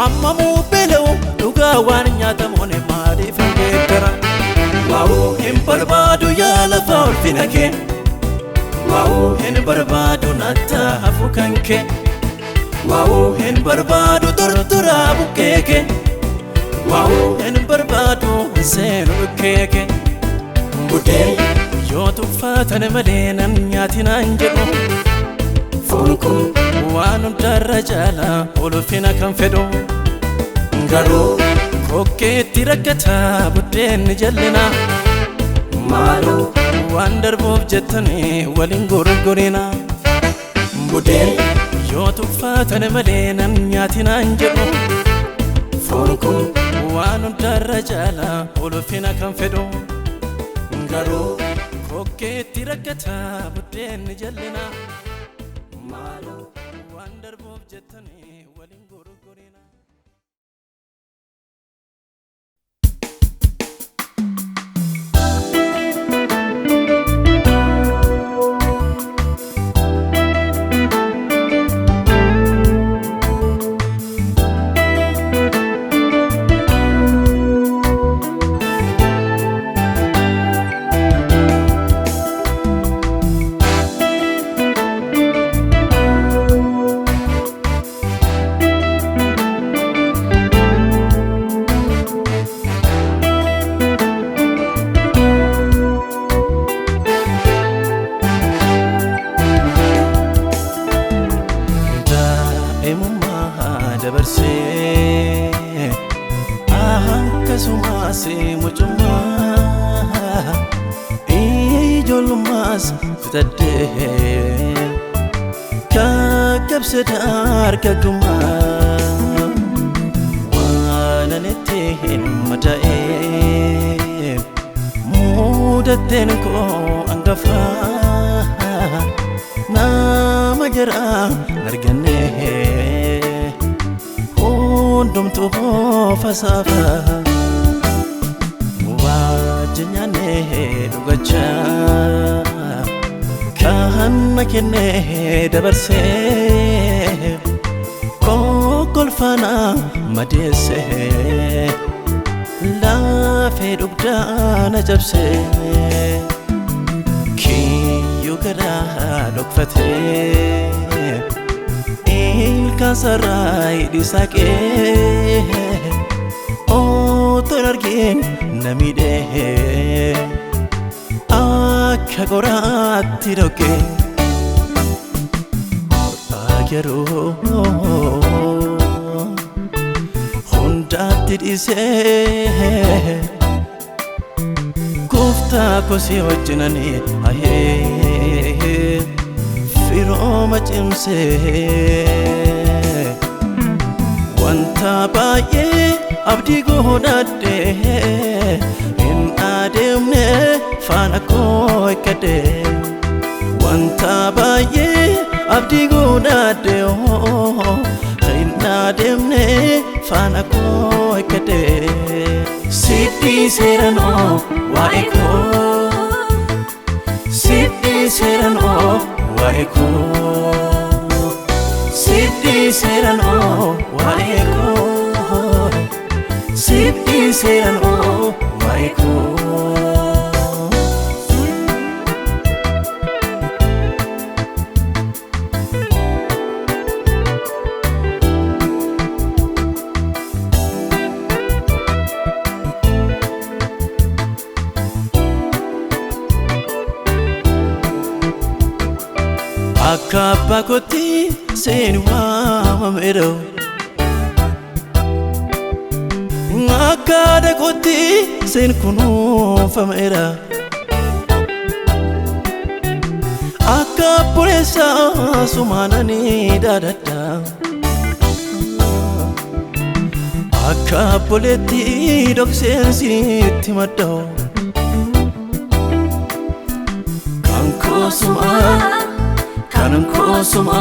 Ammamuu beela'u dhugaa waan nyaatamuun maaliif hin geeddara? Waa'uu hin barbaadu yaa lafa ulfina kee. Waa'uu hin barbaadu natta hafu kan kee. Waa'uu hin barbaadu tortoraa bukkee kee. Waa'uu hin barbaadu hin seenu dhukkee kee. Buddeen yoo tuffatan malee nan nyaatinaan jedhu. Foon kun waan hundarra caala ulfina kan fedhu. Garuu kokkeetti rakkataa buddeenni jallina. Maaloo waan darbuuf jettanii waliin gurgurina. Buddeen yoo tuffatan malee nan nyaatinaan jedhu. Foon kun waan hundarra caala ulfina kan fedhu. Garuu kokkeetti rakkataa buddeenni jallina. Maaloo waan darbuuf jettanii waliin gurgurina. Daa'imummaa dabarsee akkasumas mucummaa ijoollummaas fixadhee kakkabsee dargaggummaa waan ani itti hin madaa'e mudatteen koo hangafaa nama garaa arganne hundumtuu fasaafa wajjin nyaannee dhugachaa kan na kennee dabarsee. madeesse laafee dhugdaa na cabse kiyyuu garaa dhokfatee ilkaan sarraa hidhi saaqee otoon argin na miidhee akka qoraatti dhoqqee yeroo hundaatti dhiisee gooftaa kosii wajjinanii ahee firooma cimsee wanta baay'ee abdii godhadhee hin adeemne faana koo eeggadhe wanta baay'ee abdii godhadhe hin adeemne faana koo eeggadhe sitti seeranoo waa'ee koo sitti seeranoo waa'ee koo sitti seeranoo waa'ee koo sitti seeranoo waa'ee koo. Akka abbaa kootti seen waamameera akka haadha kootti seen kunuunfameera akka obboleessaa sumaananii daadadha akka obboleetti dhokseen sitti madda kan koosumaa kan kosuma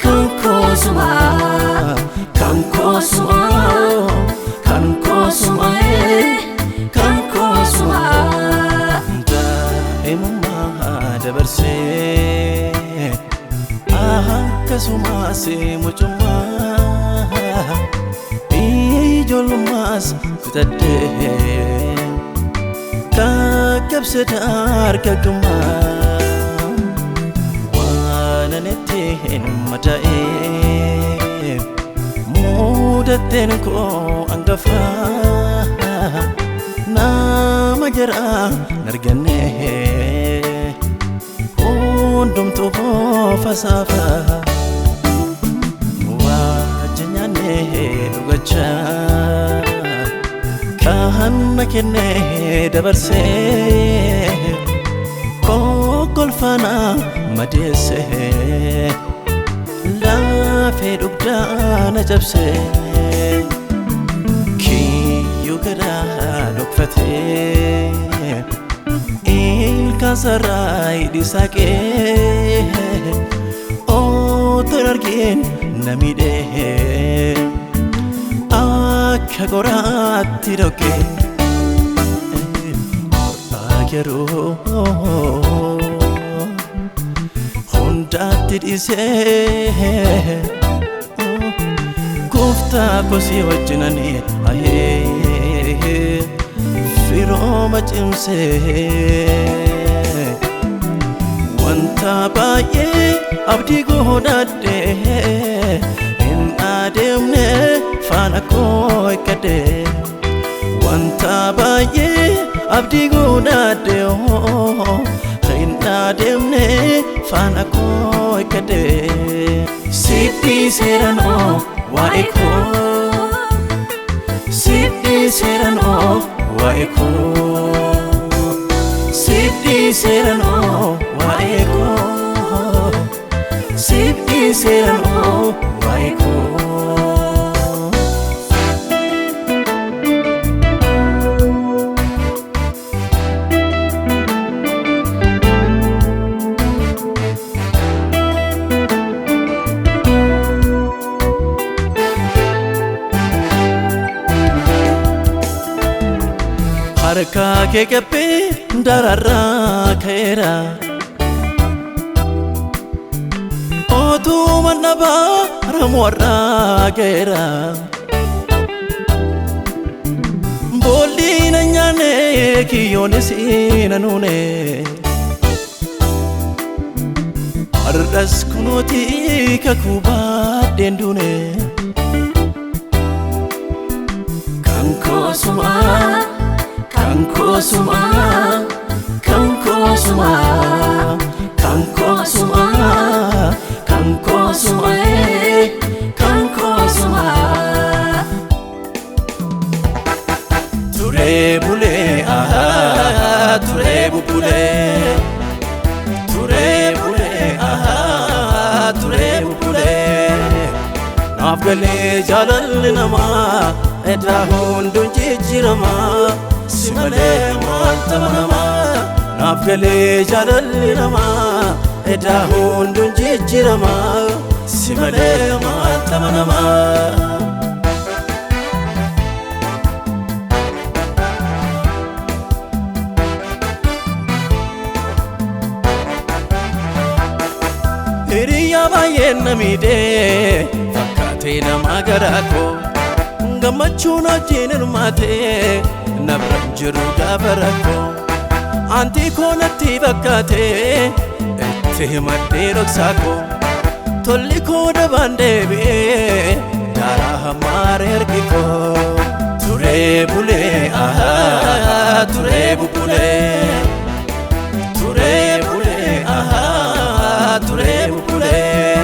kan kosuma kan kosuma kan kosuma kan kosuma daa'imummaa dabarsee akkasumas mucummaa ijoollummaas fitadhee qaqqabse dargaggummaa Naneteen madaa'ee mudatteen koo hangafa nama jara narganne hundumtuu boofa saafa wajjin nyaannee dhugachaa kan na kennee dabarsee kokkolfaana madeesse laafee dhugdaa na cabse kiyyuu garaa dhokfatee ilkaan sarraa hidhi saaqee otoon argin na miidhee akka qoraatti dhoqqee yeroo hundaatti dhiisee gooftaa kosii wajjinanii ahee firooma cimsee wanta baay'ee abdii godhadhee hin adeemne faana koo eeggadhe wanta baay'ee abdii godhadhee hin adeemne faana koo eeggadhe sitti seeranoo waa'ee koo sitti seeranoo waa'ee koo sitti seeranoo waa'ee koo sitti seeranoo waa'ee koo. Harka kee qabbee dararraa ka'eera Otuu mannabaa ramuwarraa ga'eera. Boolli na nyaanne kiyyoonis na nuune. Har'as kunooti kakuu baadheen duune. Kan koosumaa, kan koosumaa, kan koosumaa, kan koosumaa, kan koosumaa, kan koosumaa. Turee bulee ahaa, turee bubulee, turee bulee ahaa, turee bubulee. Naaf galee jaalalli namaa edda hunduun jijjiiramaa si malee maal ta'u namaa. Naaf galee jaalalli namaa edda hunduun jijjiiramaa si malee maal ta'u namaa. Hiriyaa baay'een na miidhee fakkaatee nama garaa koo gammachuun wajjin hirmaatee na bira hin jiru gaafa rakkoo aantii koo natti fakkaatee itti himadhee dhoksaa koo tolli koo dabaan deebi'ee daaraa hammaaree harki koo. Turee bulee ahaa, turee bubulee, turee bulee ahaa, turee bubulee.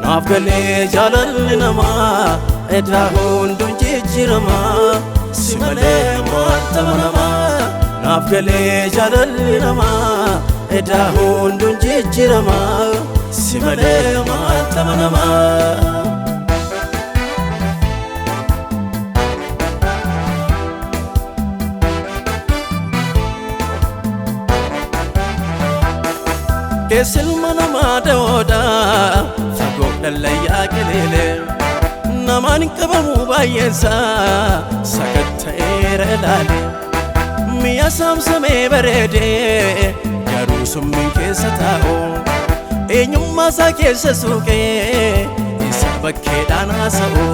Naaf galee jaalalli namaa edda hunduun jijjiiramaa si malee maal ta'u namaa. Naaf galee jaalalli namaa edda hunduun jijjiiramaa si malee maal ta'u namaa. Keessi ilma namaa da'oodha fagoo dhallayyaa qeleele namaan hin qabamu baay'eensaa sakatta'eera ilaale mi'a saamsamee bareedee garuu summiin keessa taa'u eenyummaa isaa keessa suuqee isa bakkeedhaan haasa'u.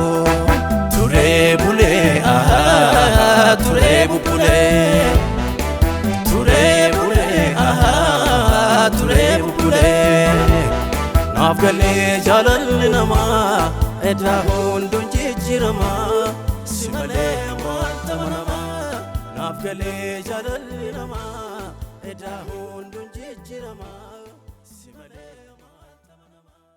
Turee bulee ahaa, turee bubulee, turee bulee ahaa, turee bubulee. Naaf galee jaalalli namaa edda hunduun jijjiiramaa si malee maal ta'u namaa. Naaf galee jaalalli namaa edda hunduun jijjiiramaa si malee maal ta'u namaa.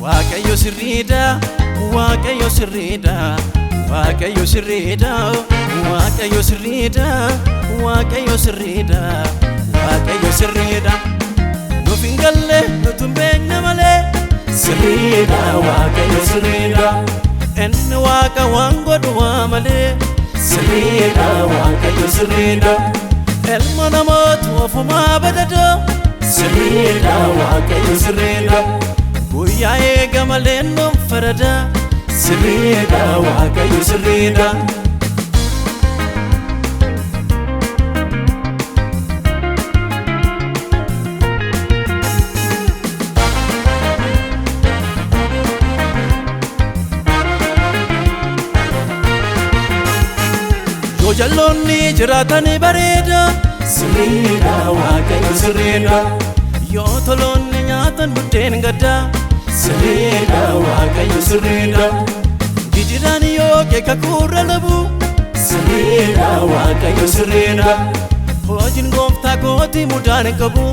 Waaqayyo sirriidha, Waaqayyo sirriidha, Waaqayyo sirriidha, Waaqayyo sirriidha, Waaqayyo sirriidha, Waaqayyo sirriidha. Nuuf hin galle nutu hin beekne malee sirriidha, Waaqayyo sirriidha. Inni Waaqa waan godhu waa malee sirriidha, Waaqayyo sirriidha. Ilma namaatu ofumaa badada sirriidha, Waaqayyo sirriidha. Guyyaa eega malee nuun farada sirriidha, Waaqayyo sirriidha. Yoo jalloonni jiraatan bareeda sirriidha, Waaqayyo sirriidha. Yoo toloonni nyaatan buddeen gaddaa sirriidha, Waaqayyo sirriidha. Gidiraan yoo keeka kuurra labu sirriidha, Waaqayyo sirriidha. Hojiin gooftaa kootii mudaan hin qabu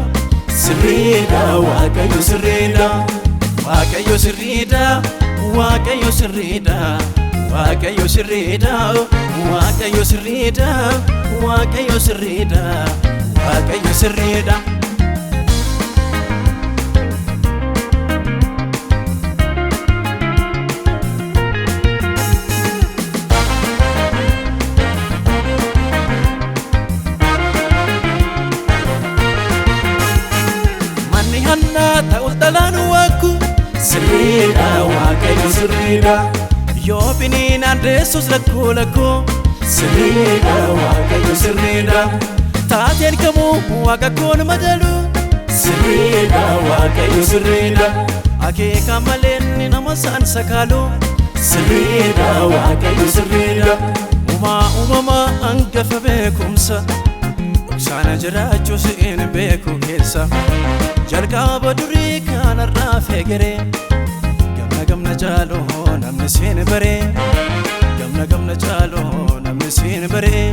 sirriidha, Waaqayyo sirriidha. Waaqayyo sirriidha, Waaqayyo sirriidha, Waaqayyo sirriidha, Waaqayyo sirriidha, Waaqayyo sirriidha, Waaqayyo sirriidha. Sirriidha Waaqayyo sirriidha. Yoo biniin addeessus lakkoo lakkoo. Sirriidha Waaqayyo sirriidha. Taateen kamuu waaqa koon madalu. Sirriidha Waaqayyo sirriidha. Akeeka malee inni nama saan sakaalu. Sirriidha Waaqayyo sirriidha. Uumaa uumamaa hangafa beekumsa. Dhoksaana jiraachuu si'in beeku keessa. Jalqaba durii kanarraa feegeree. Gamna gamna jaaloo namni siin baree. Gamna gamna jaaloo namni siin baree.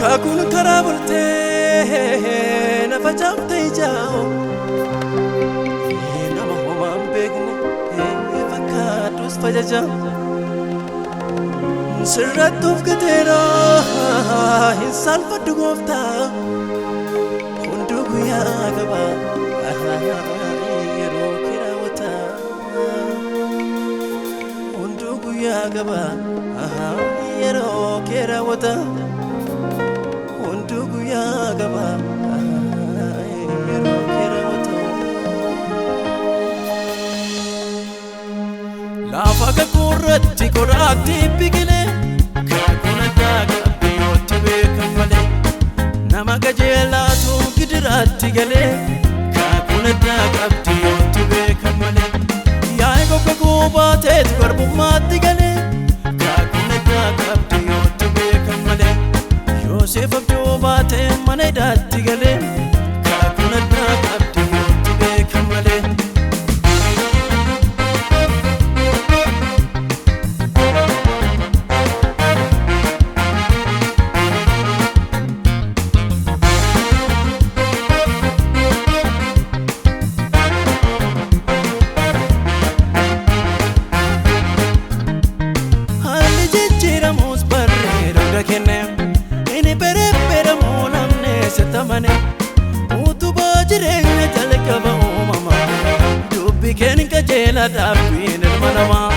Kakuun karaa bultee na facaafte ijaa'u. Nama homaa hin beekne fakkaadhus fajaja. Sirratti of gateera hin saalfadhu gooftaa. Hunduu guyyaa qaba yeroo kiraawwata. Hunduu guyyaa qaba yeroo kiraawwata. Hunduu guyyaa qaba yeroo kiraawwata. Lafa kakuurratti qoraatti biqilee kakuun addaa qabbiyootti beekan malee nama qajeelaatu gidiraatti galee kakuun addaa qabbiyootti beekan malee yaa'ii goggoguu baateet garbummaatti galee kakuun addaa qabbiyootti beekan malee Yoosef abjuu baatee mana hidhaatti galee kakuun addaa qabbiyootti beekan malee. Haalli jijjiiramus barree dugda kenne inni berebberamuu namni sitti utubaa jireenya jalqaba uumama dubbi keen qajeela dhaabbiin ilma namaa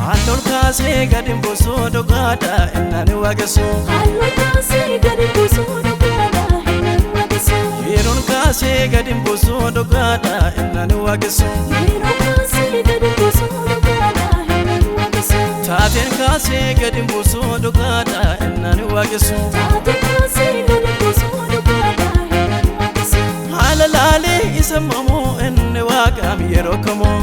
halluun kaasee gadi buusuu dhugaadha innaan waaqessu
Halluun kaasee gadi buusuu dhugaadha innaan waaqessu.
yeroon kaasee gadi buusuu dhugaadha innaan waaqessu
Yeroo kaasee gadi buusuu dhugaadha innaan waaqessu.
taateen kaasee gadi buusuu dhugaadha innaan waaqessu.
Taatee kaasee gadi buusuu dhugaadha innaan waaqessu.
Haala laalee isa mamuu inni waaqaam yeroo kamuu.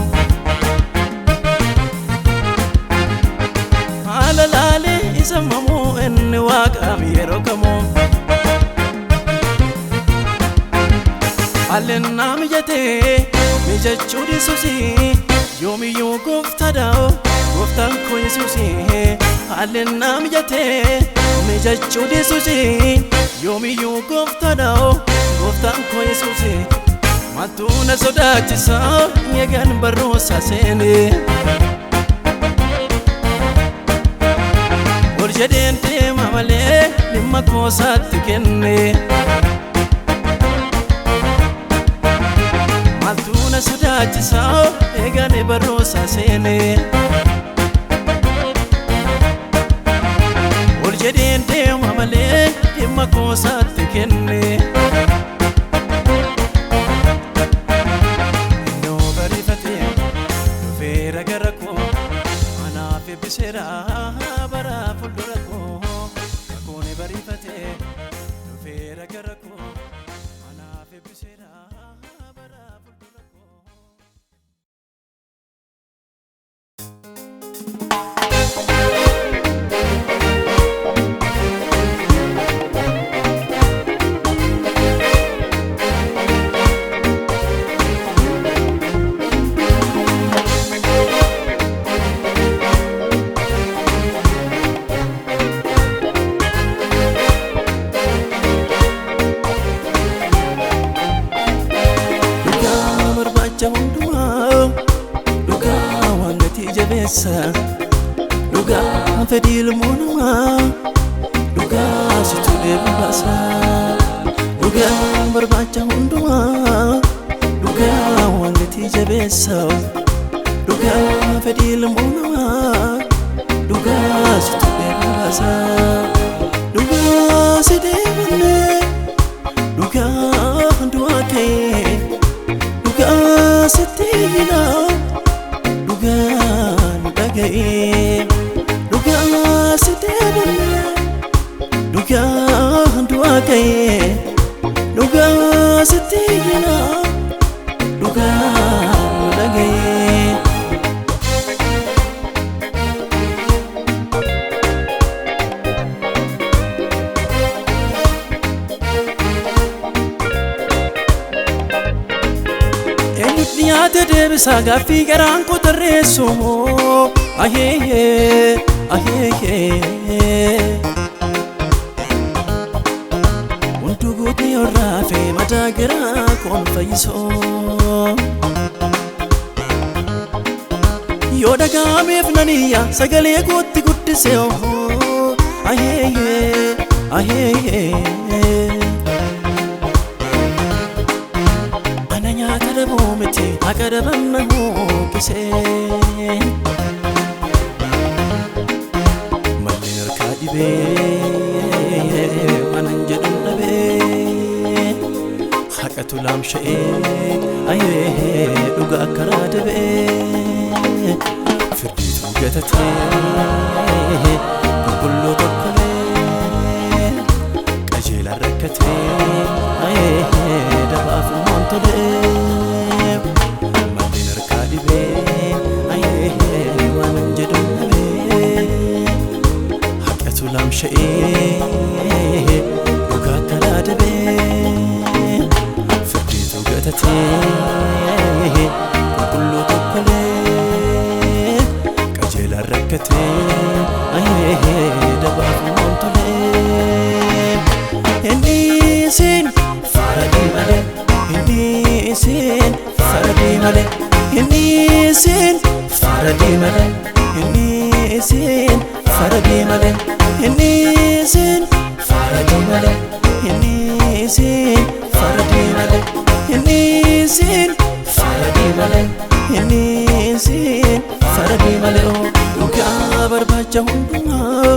Haala laalee isa mamuu inni waaqaam yeroo kamuu. Haalli naa mijatee mijachuu dhiisuusi yoomiyyuu gooftaadha gooftaan koo Yesuusi. Haalli naa mijatee mijachuu dhiisuusi yoomiyyuu gooftaadha gooftaan koo Yesuusi. Maaltu na sodaachisa eegan barruusaa seenee. Ol jedheen deema malee dhimma koosaatti kenne. Maaltu na sodaachisa eegan barruusaa seenee. Ol jedheen deema malee dhimma koosaatti kenne. Innoo bariifatee dhufeera gara koo anaaf eebbiseera bara fuuldura koo kakuun bariifatee dhufeera gara koo anaaf eebbiseera bara fuuldura koo. Dhugaa barbaacha hundumaa dhugaa waan gatii jabeessa dhugaa fedhii ilmoo namaa dhugaa situ deebi baasa dhugaa barbaacha hundumaa dhugaa waan gatii jabeessa dhugaa fedhii ilmoo namaa dhugaa situ deebi baasa dhugaa si deebinee dhugaa du'aa ta'ee. ka'ee dhugaa sitti hina dhugaa nu dhaga'ee. Eenyu dhiyaate deebisaa gaaffii garaan koo tarreessu aheeyee aheeyee. Hunduu guutuu yoo raafe mataa garaa koon fayyisoo. Yoo dhaga'ameef nan iyya sagalee kootti guddise aheeyee aheeyee. Ana nyaata dhabuu miti haqa dhaban na hooqisee. Malleen harkaa dhibee waanan jedhu dhabee haqatu laamsha'ee ayeehee dhugaa karaa dabee firdiitu gatatee qulqulluu tokkolee qajeelaan rakkatee ayeehee dabaaf immoon tolee malleen harkaa dhibee ayeehee waanan jedhu dhabee haqatu laamsha'ee dhugaa karaa dabee firdiitu gatatee qulqulluu tokkolee qajeelaan rakkatee ayeehee dabaaf immoon tolee. Hin dhiisin faradii malee hin dhiisin faradii malee hin dhiisin faradii malee hin dhiisin faradii malee hin dhiisin faradii malee hin dhiisin faradii malee hin dhiisin faradii malee hin dhiisin faradii malee dhugaa barbaacha hundumaa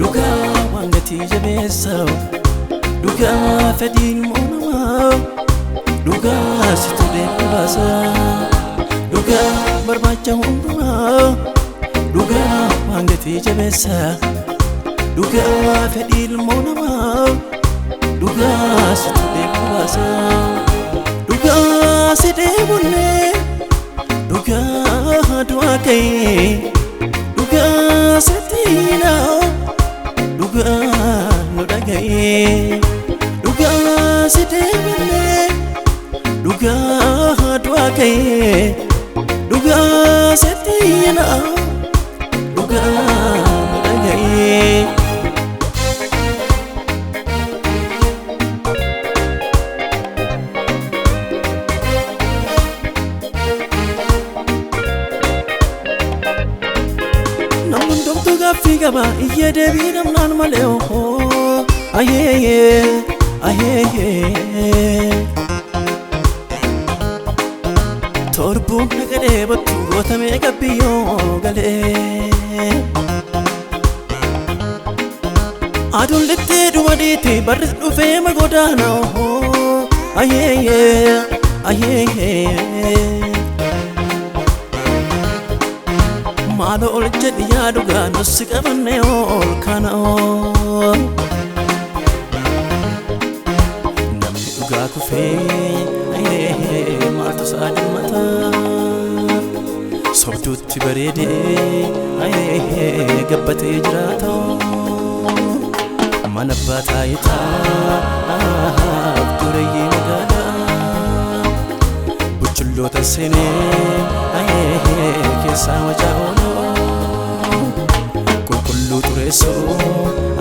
dhugaa waan gatii jabeessa dhugaa fedhiin moonamaa dhugaa situ deemu baasa dhugaa barbaacha hundumaa dhugaa waan gatii jabeessa dhugaa fedhiin moonamaa dhugaa situ deemu baasa dhugaa si deebunne dhugaa du'aa ka'ee dhugaa sitti hinaa dhugaa nu dhaga'ee dhugaa si deebinne dhugaa du'aa ka'ee dhugaa sitti hinaa dhugaa nu dhaga'ee. Namni hundumtuu gaaffii qaba iyyee deebii dhabnaan malee ohoo ayeeyee ayeeyee. Torbuun naqadhee battu gootamee gabbiyyoo galee. Aduun lixxee dhuma dhiiti barris dhufee magodaana ohoo ayeeyee ayeeyee. Maaloo ol jedhi yaa dhugaa nussi qabanne ol kana ol. Namni dhugaa kufee ayeehee maaltu isaa dhimmata? Sobduutti bareedee ayeehee gabbatee jiraata. Mana abbaa taayitaaf dureeyyii magaalaa. Buchulloota seenee ayeehee keessaa wacaa ooluu qulqulluu xureessuu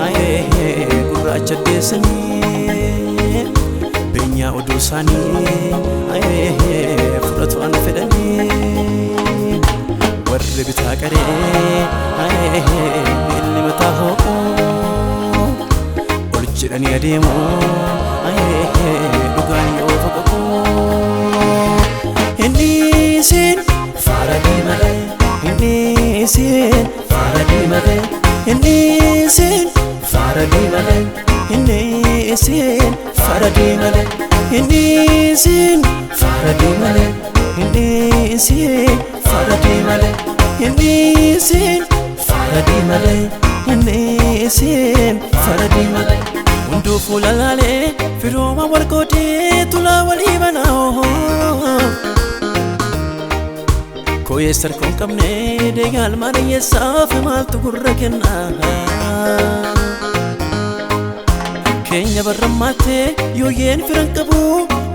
ayeehee gurraacha deessanii beenyaa oduu isaanii ayeehee fudhatu an fedhanii warri bitaa qaree ayeehee miilli mataa hooquu ol jedhanii adeemu ayeehee dhugaan yoo foqoquu. Hin dhiisin faradii malee hin dhiisin faradii malee hin dhiisin faradii malee hin dhiisin faradii malee hin dhiisin faradii malee hin dhiisin faradii malee hin dhiisin faradii malee hin dhiisin faradii malee. Hunduu fuula laalee firooma wal qoodee tulaa walii banaa. Kooyeessa harka hin qabne deegaal maadhiyyeessaaf maaltu gurra kenna. Keenya barrammaattee yooyyeen firan qabu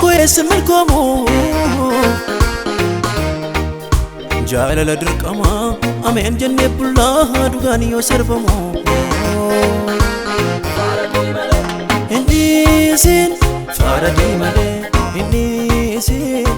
kooyeessa milkoomu. Jaalala dirqama ameen jennee bullaa dhugaan yoo sarbamu. Hin dhiisin faradii malee, hin dhiisin